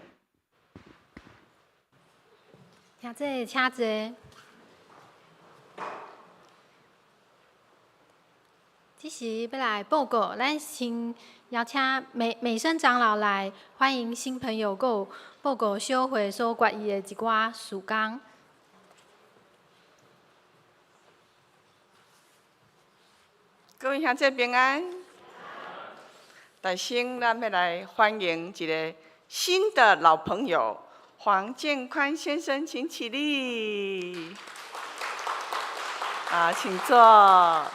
兄弟，請坐。這時欲來報告，咱先邀請美美生長老來歡迎新朋友，閣有報告小會所決議的一寡事工。各位兄弟平安。首先，咱欲來歡迎一个新的老朋友黃建寬先生，請起立。啊，請坐。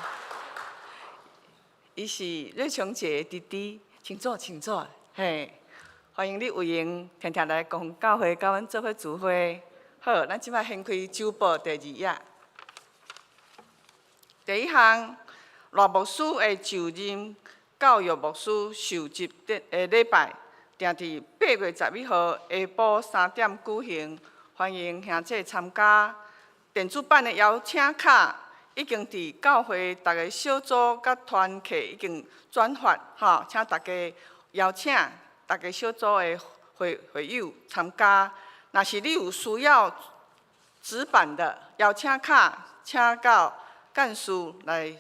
伊是瑞瓊姐的弟弟，請坐，請坐。嘿，歡迎你有閒定定來公教會，佮阮做伙聚會。好，咱這擺掀開週報第二頁。第一項，賴牧師的就任教育牧師受職的禮拜，定佇8月11號下晡3點舉行，歡迎兄弟參加。電子版的邀請卡已經佇教會逐个小組佮團契已經轉發，吼，請大家邀請逐个小組的會會友參加。若是你有需要紙版的邀請卡，請到幹事來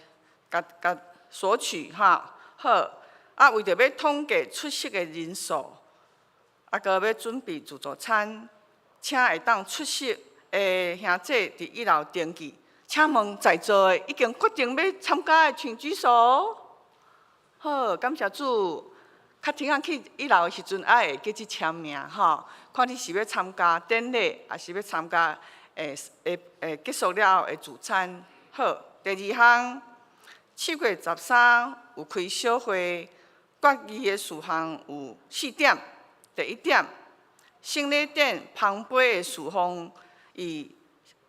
共共索取，吼。好，啊，為著欲統計出席的人數，啊，閣欲準備自助餐，請會當出席的兄弟佇一樓登記。請問在座的已經決定欲參加的，請舉手。好，感謝主。較天仔去一樓的時陣，愛會記得簽名吼，看你是欲參加典禮，抑是欲參加欸欸欸結束了後的聚餐。好，第二項， 7月13有开小会，决议的事项有四点。第一点，圣礼典捧杯的事奉，以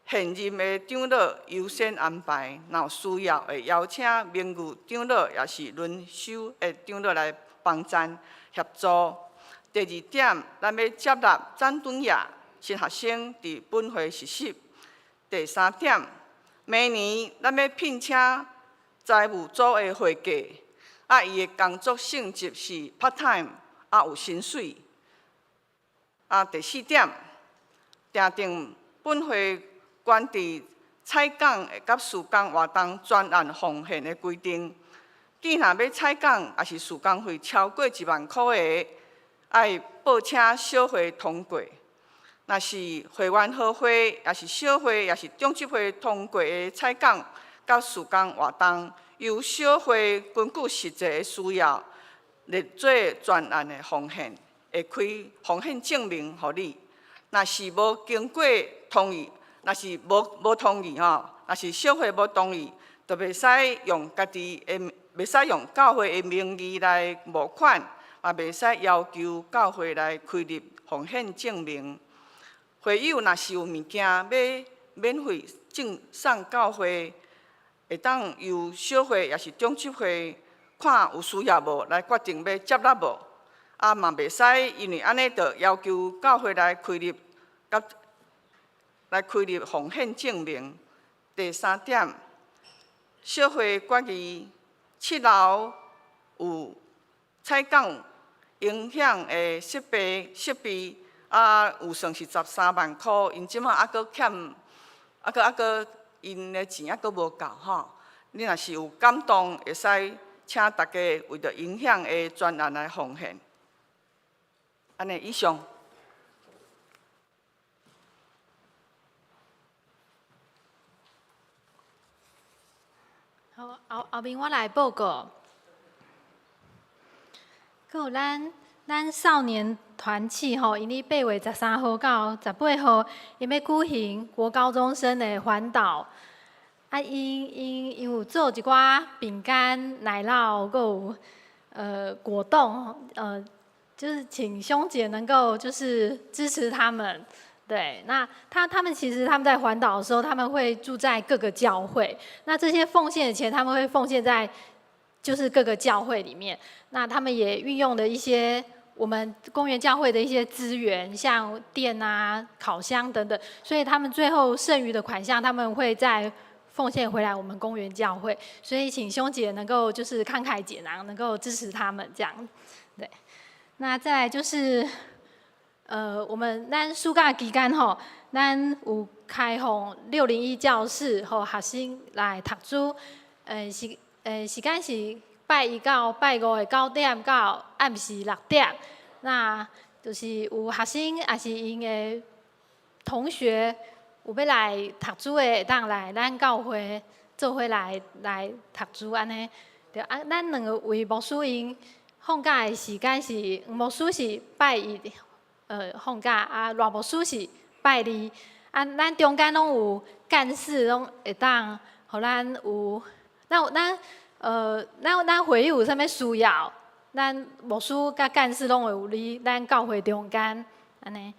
现任的长老优先安排，若有需要会邀请名誉长老，抑是轮休的长老来帮赞协助。第二点，咱欲接纳展敦亚新学生伫本会实习。第三点，明年咱欲聘请财务组的会计，啊，伊的工作性质是 part time，啊，有薪水。啊，第四点，订定本会关伫采讲佮事工活动专案奉献的规定。既若欲采讲，抑是事工费超过1万箍的，爱报请小会通过。若是会员合会，抑是小会，抑是长执会通过的采讲佮事工活动，由小会根据实际的需要，列做专案的奉献，会开奉献证明予你。若是无经过同意，若是无同意吼，若是小会无同意，就袂使用家己的，袂使用教会的名义来募款，也袂使要求教会来开立奉献证明。会友若是有物件欲免费赠送教会，会当由小会抑是长执会看有需要无，来决定欲接纳无。啊，嘛袂使因为按呢，就要求教会来开立，佮来开立奉献证明。第三点，小会决议七楼有采讲音响的设备。啊，预算是13万箍，𪜶这马犹阁欠，犹阁𪜶的钱犹阁无够吼。你若是有感动，会使请大家为著音响的专案来奉献。按呢，以上。好，后面我来报告。阁有咱少年团契吼，𪜶伫8月13号到18号，𪜶欲举行国高中生的环岛。啊，𪜶有做一寡饼干、奶酪，阁有果冻，就是请兄姐能够就是支持他们。对，那他们其实他们在环岛的时候，他们会住在各个教会。那这些奉献的钱，他们会奉献在就是各个教会里面。那他们也运用了一些我们公园教会的一些资源，像电啊、烤箱等等，所以他们最后剩余的款项，他们会再奉献回来我们公园教会。所以请兄姐能够就是慷慨解囊，能够支持他们这样。对，那再来就是，我们咱暑假期间吼，咱有开放601教室，予学生来读书。时间是拜一到拜五的9点到暗时6点。那就是有学生抑是𪜶的同学有欲来读书的，会当来咱教会做伙来读书按呢。对啊，咱两个位牧师𪜶放假的时间是黄牧师是拜一，放假啊，赖牧师是拜二。啊，咱中间拢有干事，拢会当予咱有，咱会友有啥物需要，咱牧师佮干事拢会有伫咱教会中间，按呢。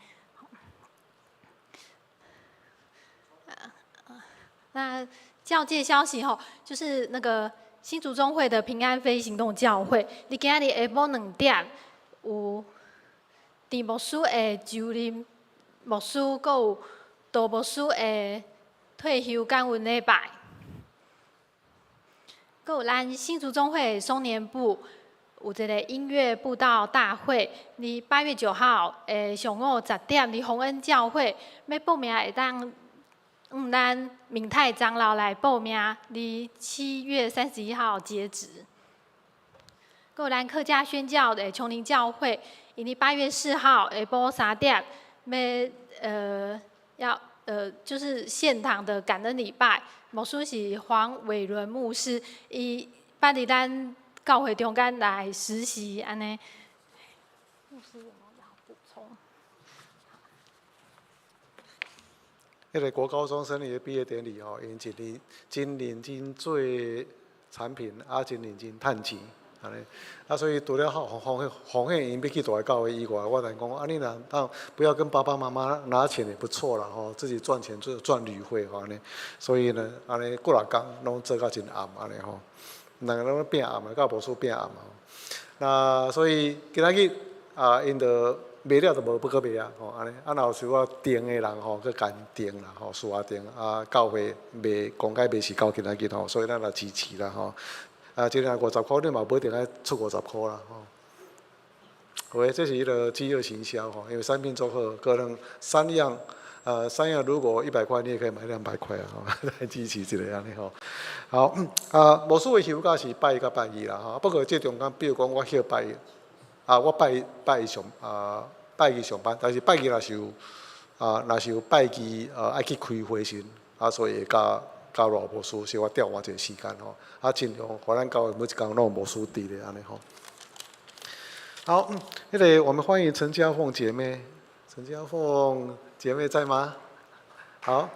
那教界消息吼，就是那个新竹中会的平安飞行动教会，伫今仔日下晡2点有陈牧师的就任牧师，阁有杜牧师的退休感恩礼拜，阁有咱新竹中会松年部有一个音乐布道大会，伫8月9号的上午10点，伫宏恩教会，欲报名会当向咱明泰长老来报名，伫7月31号截止。阁有咱客家宣教的琼林教会，𪜶伫8月4号下晡3点，欲要就是献堂的感恩礼拜，牧师是黄伟伦牧师，伊捌伫咱教会中间来实习按呢。牧师有无要补充？彼个国高中生的毕业典礼吼，𪜶一年真认真做。產品，啊，真認真趁錢，按呢。啊，所以除了奉奉奉獻𪜶欲去大教會以外，我來講，啊，你若當不要跟爸爸媽媽拿錢也不錯啦，吼，自己賺錢做賺旅費吼按呢。所以呢，按呢幾若工攏做甲真暗按呢吼，兩个攏變暗啊，佮牧師變暗吼。那所以今仔日啊，𪜶就賣了就無欲閣賣啊，吼按呢。啊，若有需要訂的人吼，閣共訂啦，吼，事後訂啊，教會賣公開賣是到今仔日吼，所以咱來支持啦，吼。啊，一個50箍，你嘛無一定愛出50箍啦，吼。好，這是彼个飢餓行銷吼，因為產品做好，可能三樣，三樣如果100塊，你也可以買200塊啊，吼，來支持一下按呢吼。好，啊，牧師的休假是拜一佮拜二啦，吼。不過這中間，比如講我歇拜一，啊，我拜一拜一上啊，拜二上班，但是拜二若是有啊，若是有拜二愛去開會時，啊，所以會佮佮賴牧師小可調換一個時間吼，啊，盡量予咱教會每一工攏有牧師佇咧按呢吼。好，彼個我們歡迎陳家鳳姐妹，陳家鳳姐妹在嗎？好，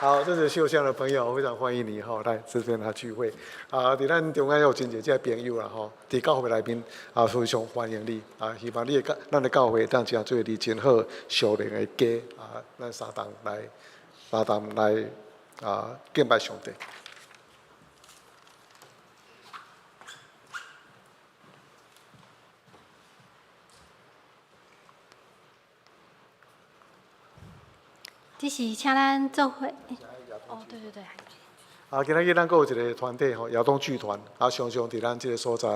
好，這是秀香的朋友，非常歡迎你吼，來這邊來聚會。啊，佇咱中間有真濟這朋友啦吼，佇教會內面啊，非常歡迎你啊，希望你會咱的教會當成做你真好屬靈的家啊，咱相同來，相同來啊敬拜上帝。這是請咱做伙。哦，對對對。啊，今仔日咱閣有一個團體吼，亞東劇團，啊，常常佇咱這個所在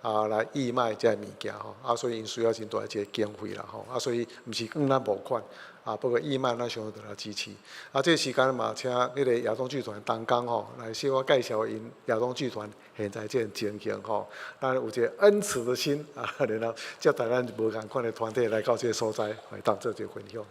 啊來義賣這个物件吼，啊，所以𪜶需要真大一個經費啦吼，啊，所以毋是向咱募款，啊，不過義賣咱常常來支持。啊，這個時間嘛，請彼個亞東劇團同工吼來小可介紹𪜶亞東劇團現在這個情形吼，咱有一個恩慈的心啊，然後接待咱無仝款的團體來到這個所在，來當做這個分享。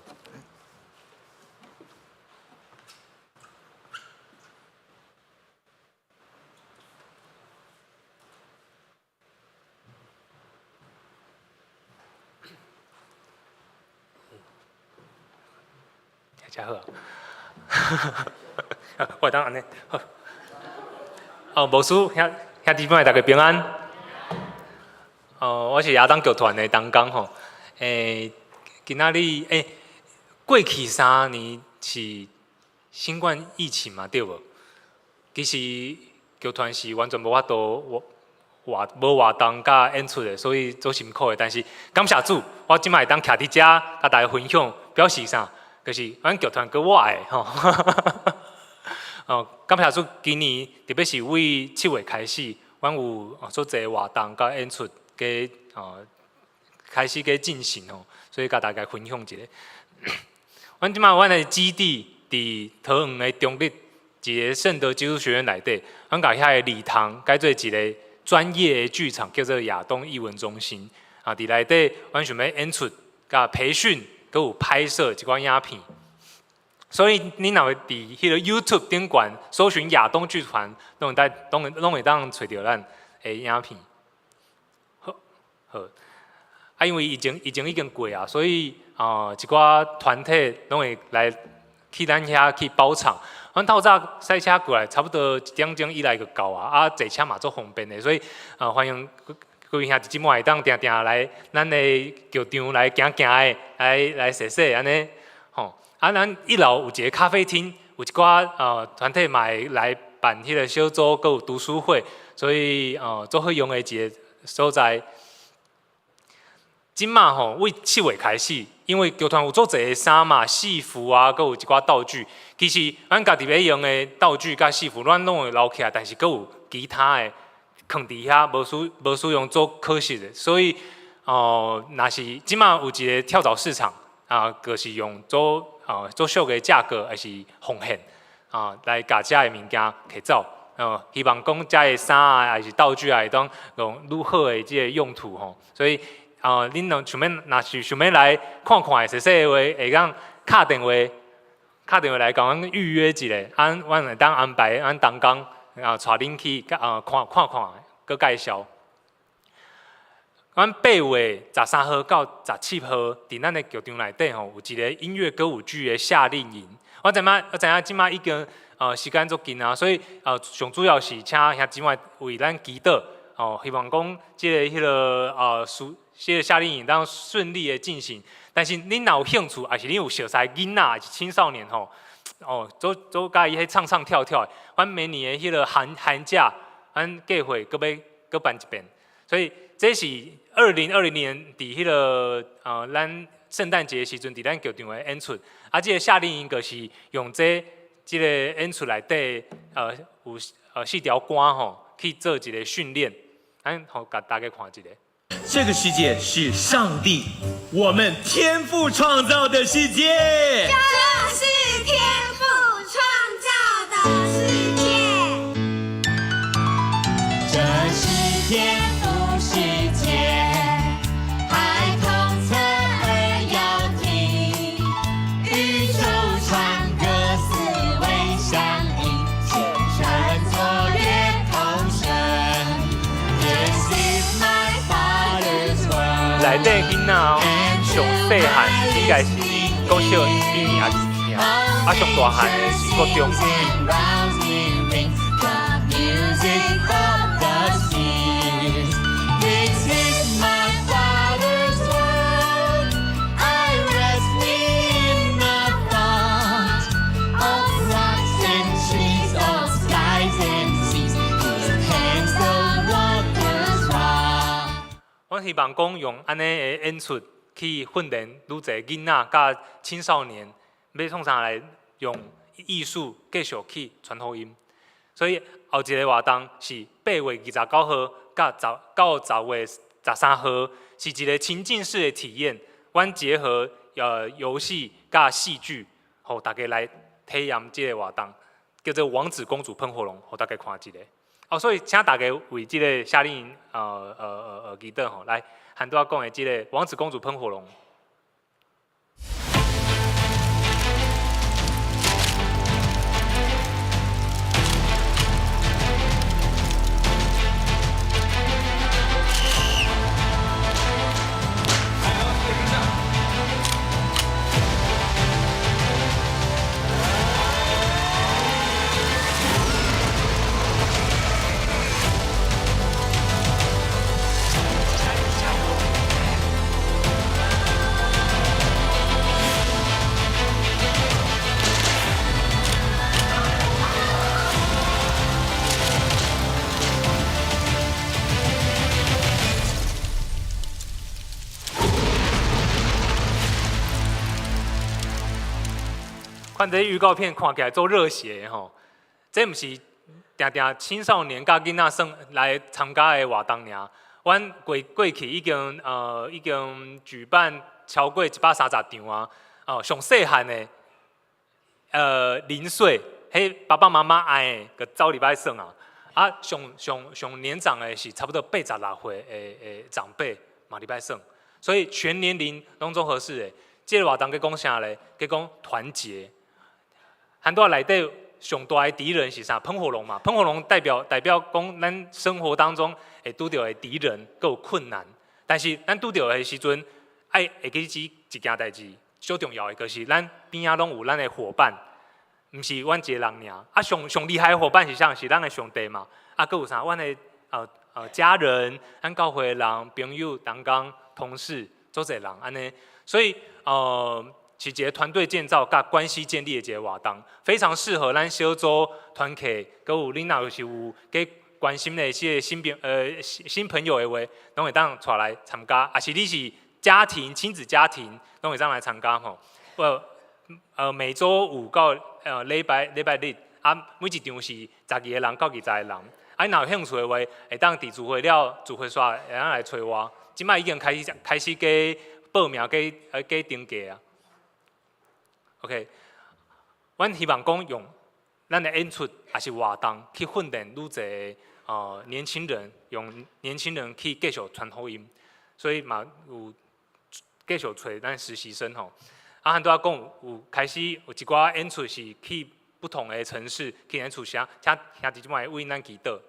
大家好，我當按呢好。哦，牧師兄兄弟姊妹大家平安。哦，我是亞當劇團的同工吼。今仔日過去3年是新冠疫情嘛，對無？其實劇團是完全無法度活無活動佮演出的，所以足辛苦的。但是感謝主，我這擺會當徛佇遮，佮大家分享，表示啥？就是阮劇團閣活的吼。哦，感謝主，今年特別是為7月開始，阮有足濟活動佮演出，佮哦開始佮進行哦，所以佮大家分享一下。阮這擺阮的基地佇桃園的中壢一个聖德基督學院內底，阮共遐个禮堂改做一个專業的劇場，叫做亞東藝文中心。啊，佇內底阮想欲演出、佮培訓、閣有拍攝一寡影片。所以你若會佇彼个 YouTube 頂懸搜尋亞東劇團，攏會當攏會當揣著咱的影片。好，好。啊，因為疫情已經過啊，所以啊，一寡團體攏會來去咱遐去包場。阮透早賽車過來，差不多一點鐘以內就到啊。啊，坐車嘛足方便的，所以啊，歡迎各位兄弟姊妹會當定定來咱的劇場來行行的，來來踅踅按呢，吼。啊，咱一樓有一个咖啡廳，有一寡團體嘛會來辦彼个小組，閣有讀書會，所以足好用的一个所在。這馬吼，為7月開始，因為劇團有足濟衫嘛、戲服啊，閣有一寡道具。其實，咱家己欲用的道具佮戲服，咱攏會留起來，但是閣有其他的囥佇遐，無使用，足可惜的。所以，哦，若是這馬有一个跳蚤市場啊，就是用足足俗的價格，抑是奉獻啊，來共遮的物件提走。哦，希望講遮的衫啊，抑是道具啊，會當用愈好的這个用途吼。所以，哦，恁若想欲，若是想欲來看看的，踅踅的話，會當敲電話來共阮預約一下，啊，阮會當安排阮同工啊，帶恁去啊看看看，閣介紹。阮8月13號到17號，佇咱的劇場內底吼，有一个音樂歌舞劇的夏令營。我知影，我知影，這馬已經時間足緊啊，所以上主要是請兄姊妹為咱祈禱哦，希望講這个彼个暑這个夏令營當順利的進行。但是恁若有興趣，抑是恁有熟似囡仔，抑是青少年吼，哦，做做佮意彼唱唱跳跳的，阮明年的彼个寒假，阮計劃閣欲閣辦一遍。所以這是2020年佇彼个咱聖誕節時陣，佇咱劇場的演出。啊，這个夏令營就是用這个演出內底有四條歌吼去做一个訓練。咱予共大家看一下。這個世界是上帝，我們天父創造的世界。這是天父創造的世界。這是天父世界，孩童側耳要聽，宇宙唱歌四維相應，青春卓越同聲。This is my father's world。內底囡仔哦，上細漢應該是國小一年抑是二年，啊上大漢的是國中。 Music of the spheres. This is my father's world. I rest me in the thought of rocks and trees, of skies and seas. Whose hands the waters wrought. 我希望講用按呢的演出去訓練愈濟囡仔佮青少年，欲創啥來用藝術繼續去傳福音。所以後一个活動是8月29號佮十到10月13號，是一个情境式的體驗。阮結合遊戲佮戲劇，予大家來體驗這个活動，叫做《王子公主噴火龍》，予大家看一下。哦，所以請大家為這个夏令營祈禱吼，來，拄仔講的這个《王子公主噴火龍》。看這預告片看起來足熱血的吼，這毋是定定青少年佮囡仔耍來參加的活動爾。阮過去已經舉辦超過130場啊，哦，上細漢的0歲，彼爸爸媽媽愛的，閣走入來耍啊。啊，上上上年長的是差不多86歲的長輩嘛入來耍，所以全年齡攏總合適的。這个活動閣講啥咧？閣講團結。很多內底上大的敵人是啥？噴火龍嘛。噴火龍代表講咱生活當中會拄著的敵人，閣有困難。但是咱拄著的時陣，愛會記這一件代誌，最重要的就是咱邊仔攏有咱的夥伴，毋是阮一个人爾。啊，上上厲害的夥伴是啥？是咱的上帝嘛。啊，閣有啥？阮的家人、咱教會的人、朋友、同工、同事，足濟人按呢。所以是一个團隊建造佮關係建立的一个活動，非常適合咱小組團契，閣有恁若是有加關心的這个新朋友的話，攏會當帶來參加。抑是你是家庭親子家庭，攏會當來參加吼。每週五到禮拜日，啊，每一場是12個人到20個人。啊，若有興趣的話，會當佇聚會了，聚會煞會當來揣我。這擺已經開始加報名，加登記啊。OK，阮希望講用咱的演出抑是活動去訓練愈濟年輕人，用年輕人去繼續傳福音，所以嘛有繼續揣咱實習生吼。啊，拄仔講有開始有一寡演出是去不同的城市去演出啥，請兄弟姊妹為咱祈禱。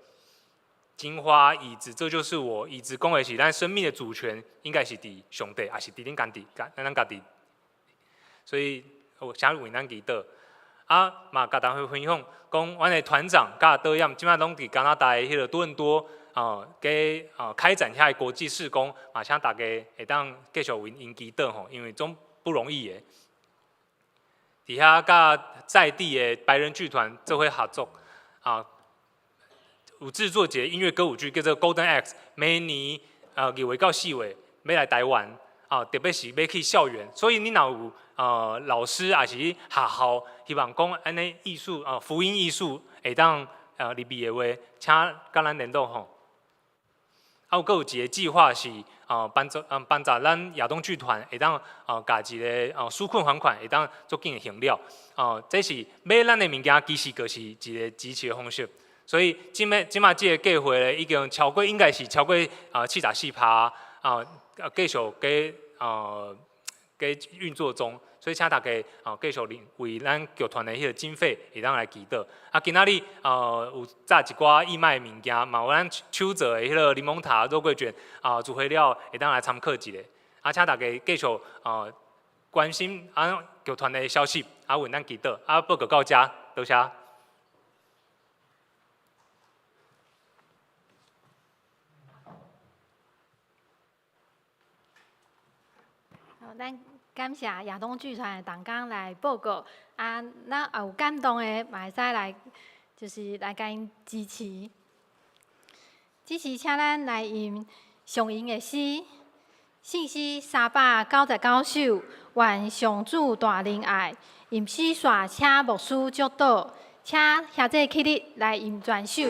金花椅子，這就是我椅子講的是咱生命的主權應該是佇上帝，抑是佇恁家己，咱家己。所以我想為咱祈禱。啊，嘛共大家分享，講阮的團長佮導演，這擺攏佇加拿大的彼个多倫多哦，佮開展遐个國際事工，嘛請大家會當繼續為𪜶祈禱吼，因為總不容易的。佇遐佮在地的白人劇團做伙合作，啊，有製作一个音樂歌舞劇叫做《Golden Axe》，明年2月到4月欲來台灣，啊，特別是欲去校園，所以你若有老師抑是學校，希望講按呢藝術福音藝術會當入去的話，請佮咱聯絡吼。啊，有閣有一個計劃是幫助咱亞東劇團會當共一个紓困還款會當足緊的還了。哦，這是買咱的物件，其實就是一個支持的方式。所以這擺這個計劃咧，已經超過，應該是超過74%啊，繼續閣運作中。所以請大家繼續為咱劇團的彼个經費會當來祈禱。啊，今仔日有炸一寡義賣的物件，嘛有咱手做的彼个檸檬塔肉桂捲啊，聚會了會當來參考一下。啊，請大家繼續關心啊劇團的消息，啊為咱祈禱。啊，報告到遮，多謝。好，咱感謝亞東劇團的同工來報告，啊，咱也有感動的，嘛會使來，就是來共𪜶支持。支持，請咱來吟上吟的詩，聖詩399首，願上主大仁愛，吟詩煞請牧師祝禱，請兄弟起立來吟全首。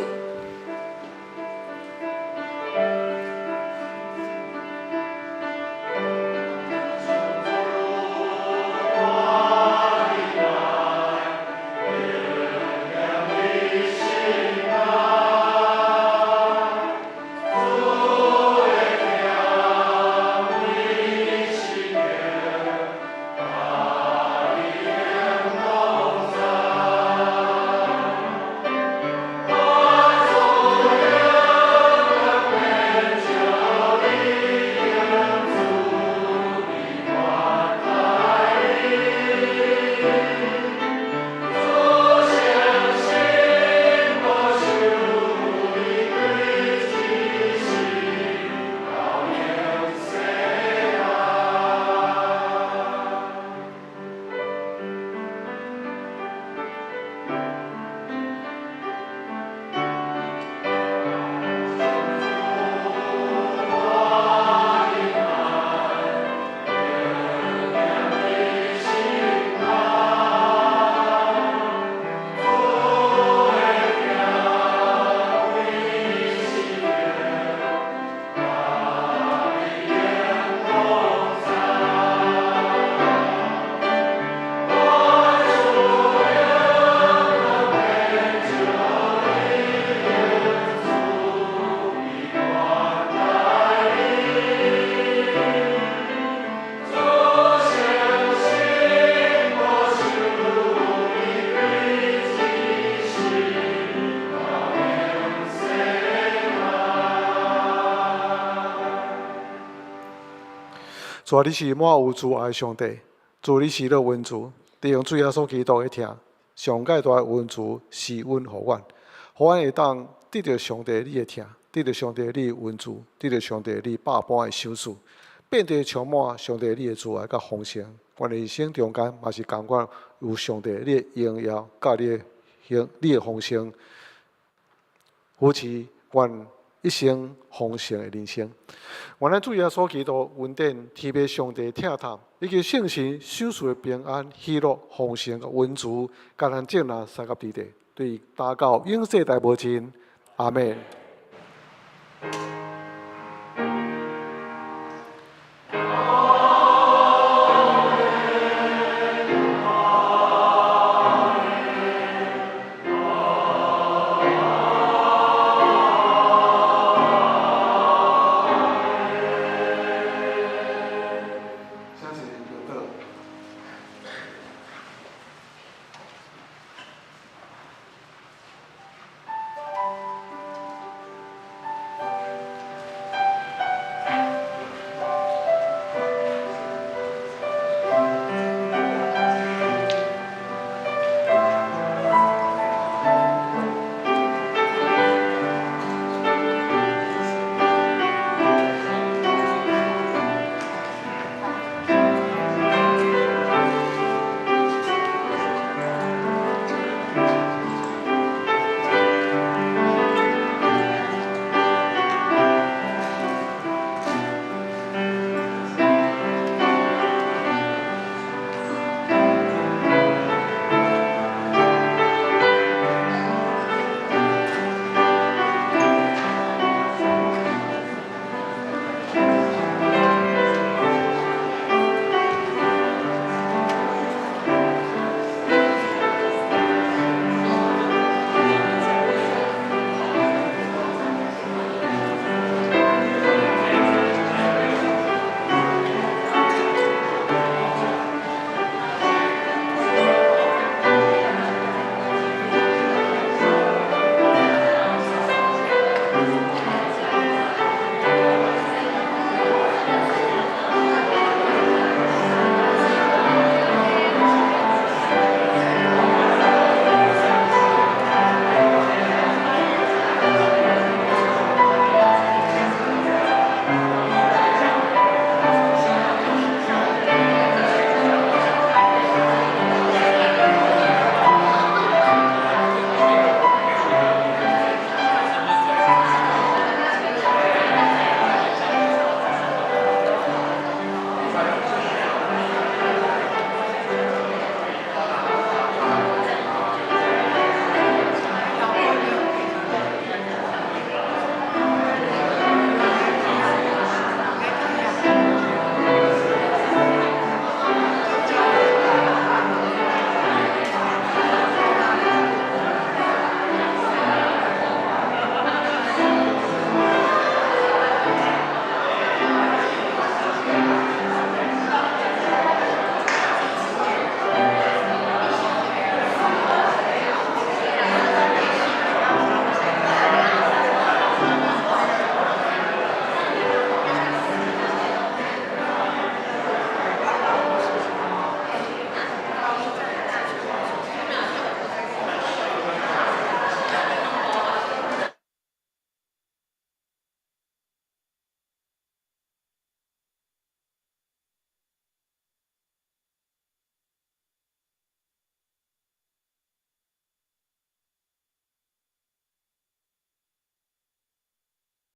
主啊，你是滿有慈愛的上帝，主你施了恩慈，利用主耶穌基督的疼，上蓋大的恩慈施恩予阮，予阮會當得著上帝你的疼，得著上帝你的恩慈，得著上帝你百般的賞賜，變得充滿上帝你的慈愛佮豐盛。阮的人生中間嘛是仝款有上帝你的榮耀佮你的豐盛，扶持阮一生豐盛的人生。願咱主耶穌基督恩典、天父上帝疼疼，以及聖神賞賜的平安、喜樂、豐盛佮恩慈，佮咱眾人相佮佇咧，對今到永世代無盡。阿們。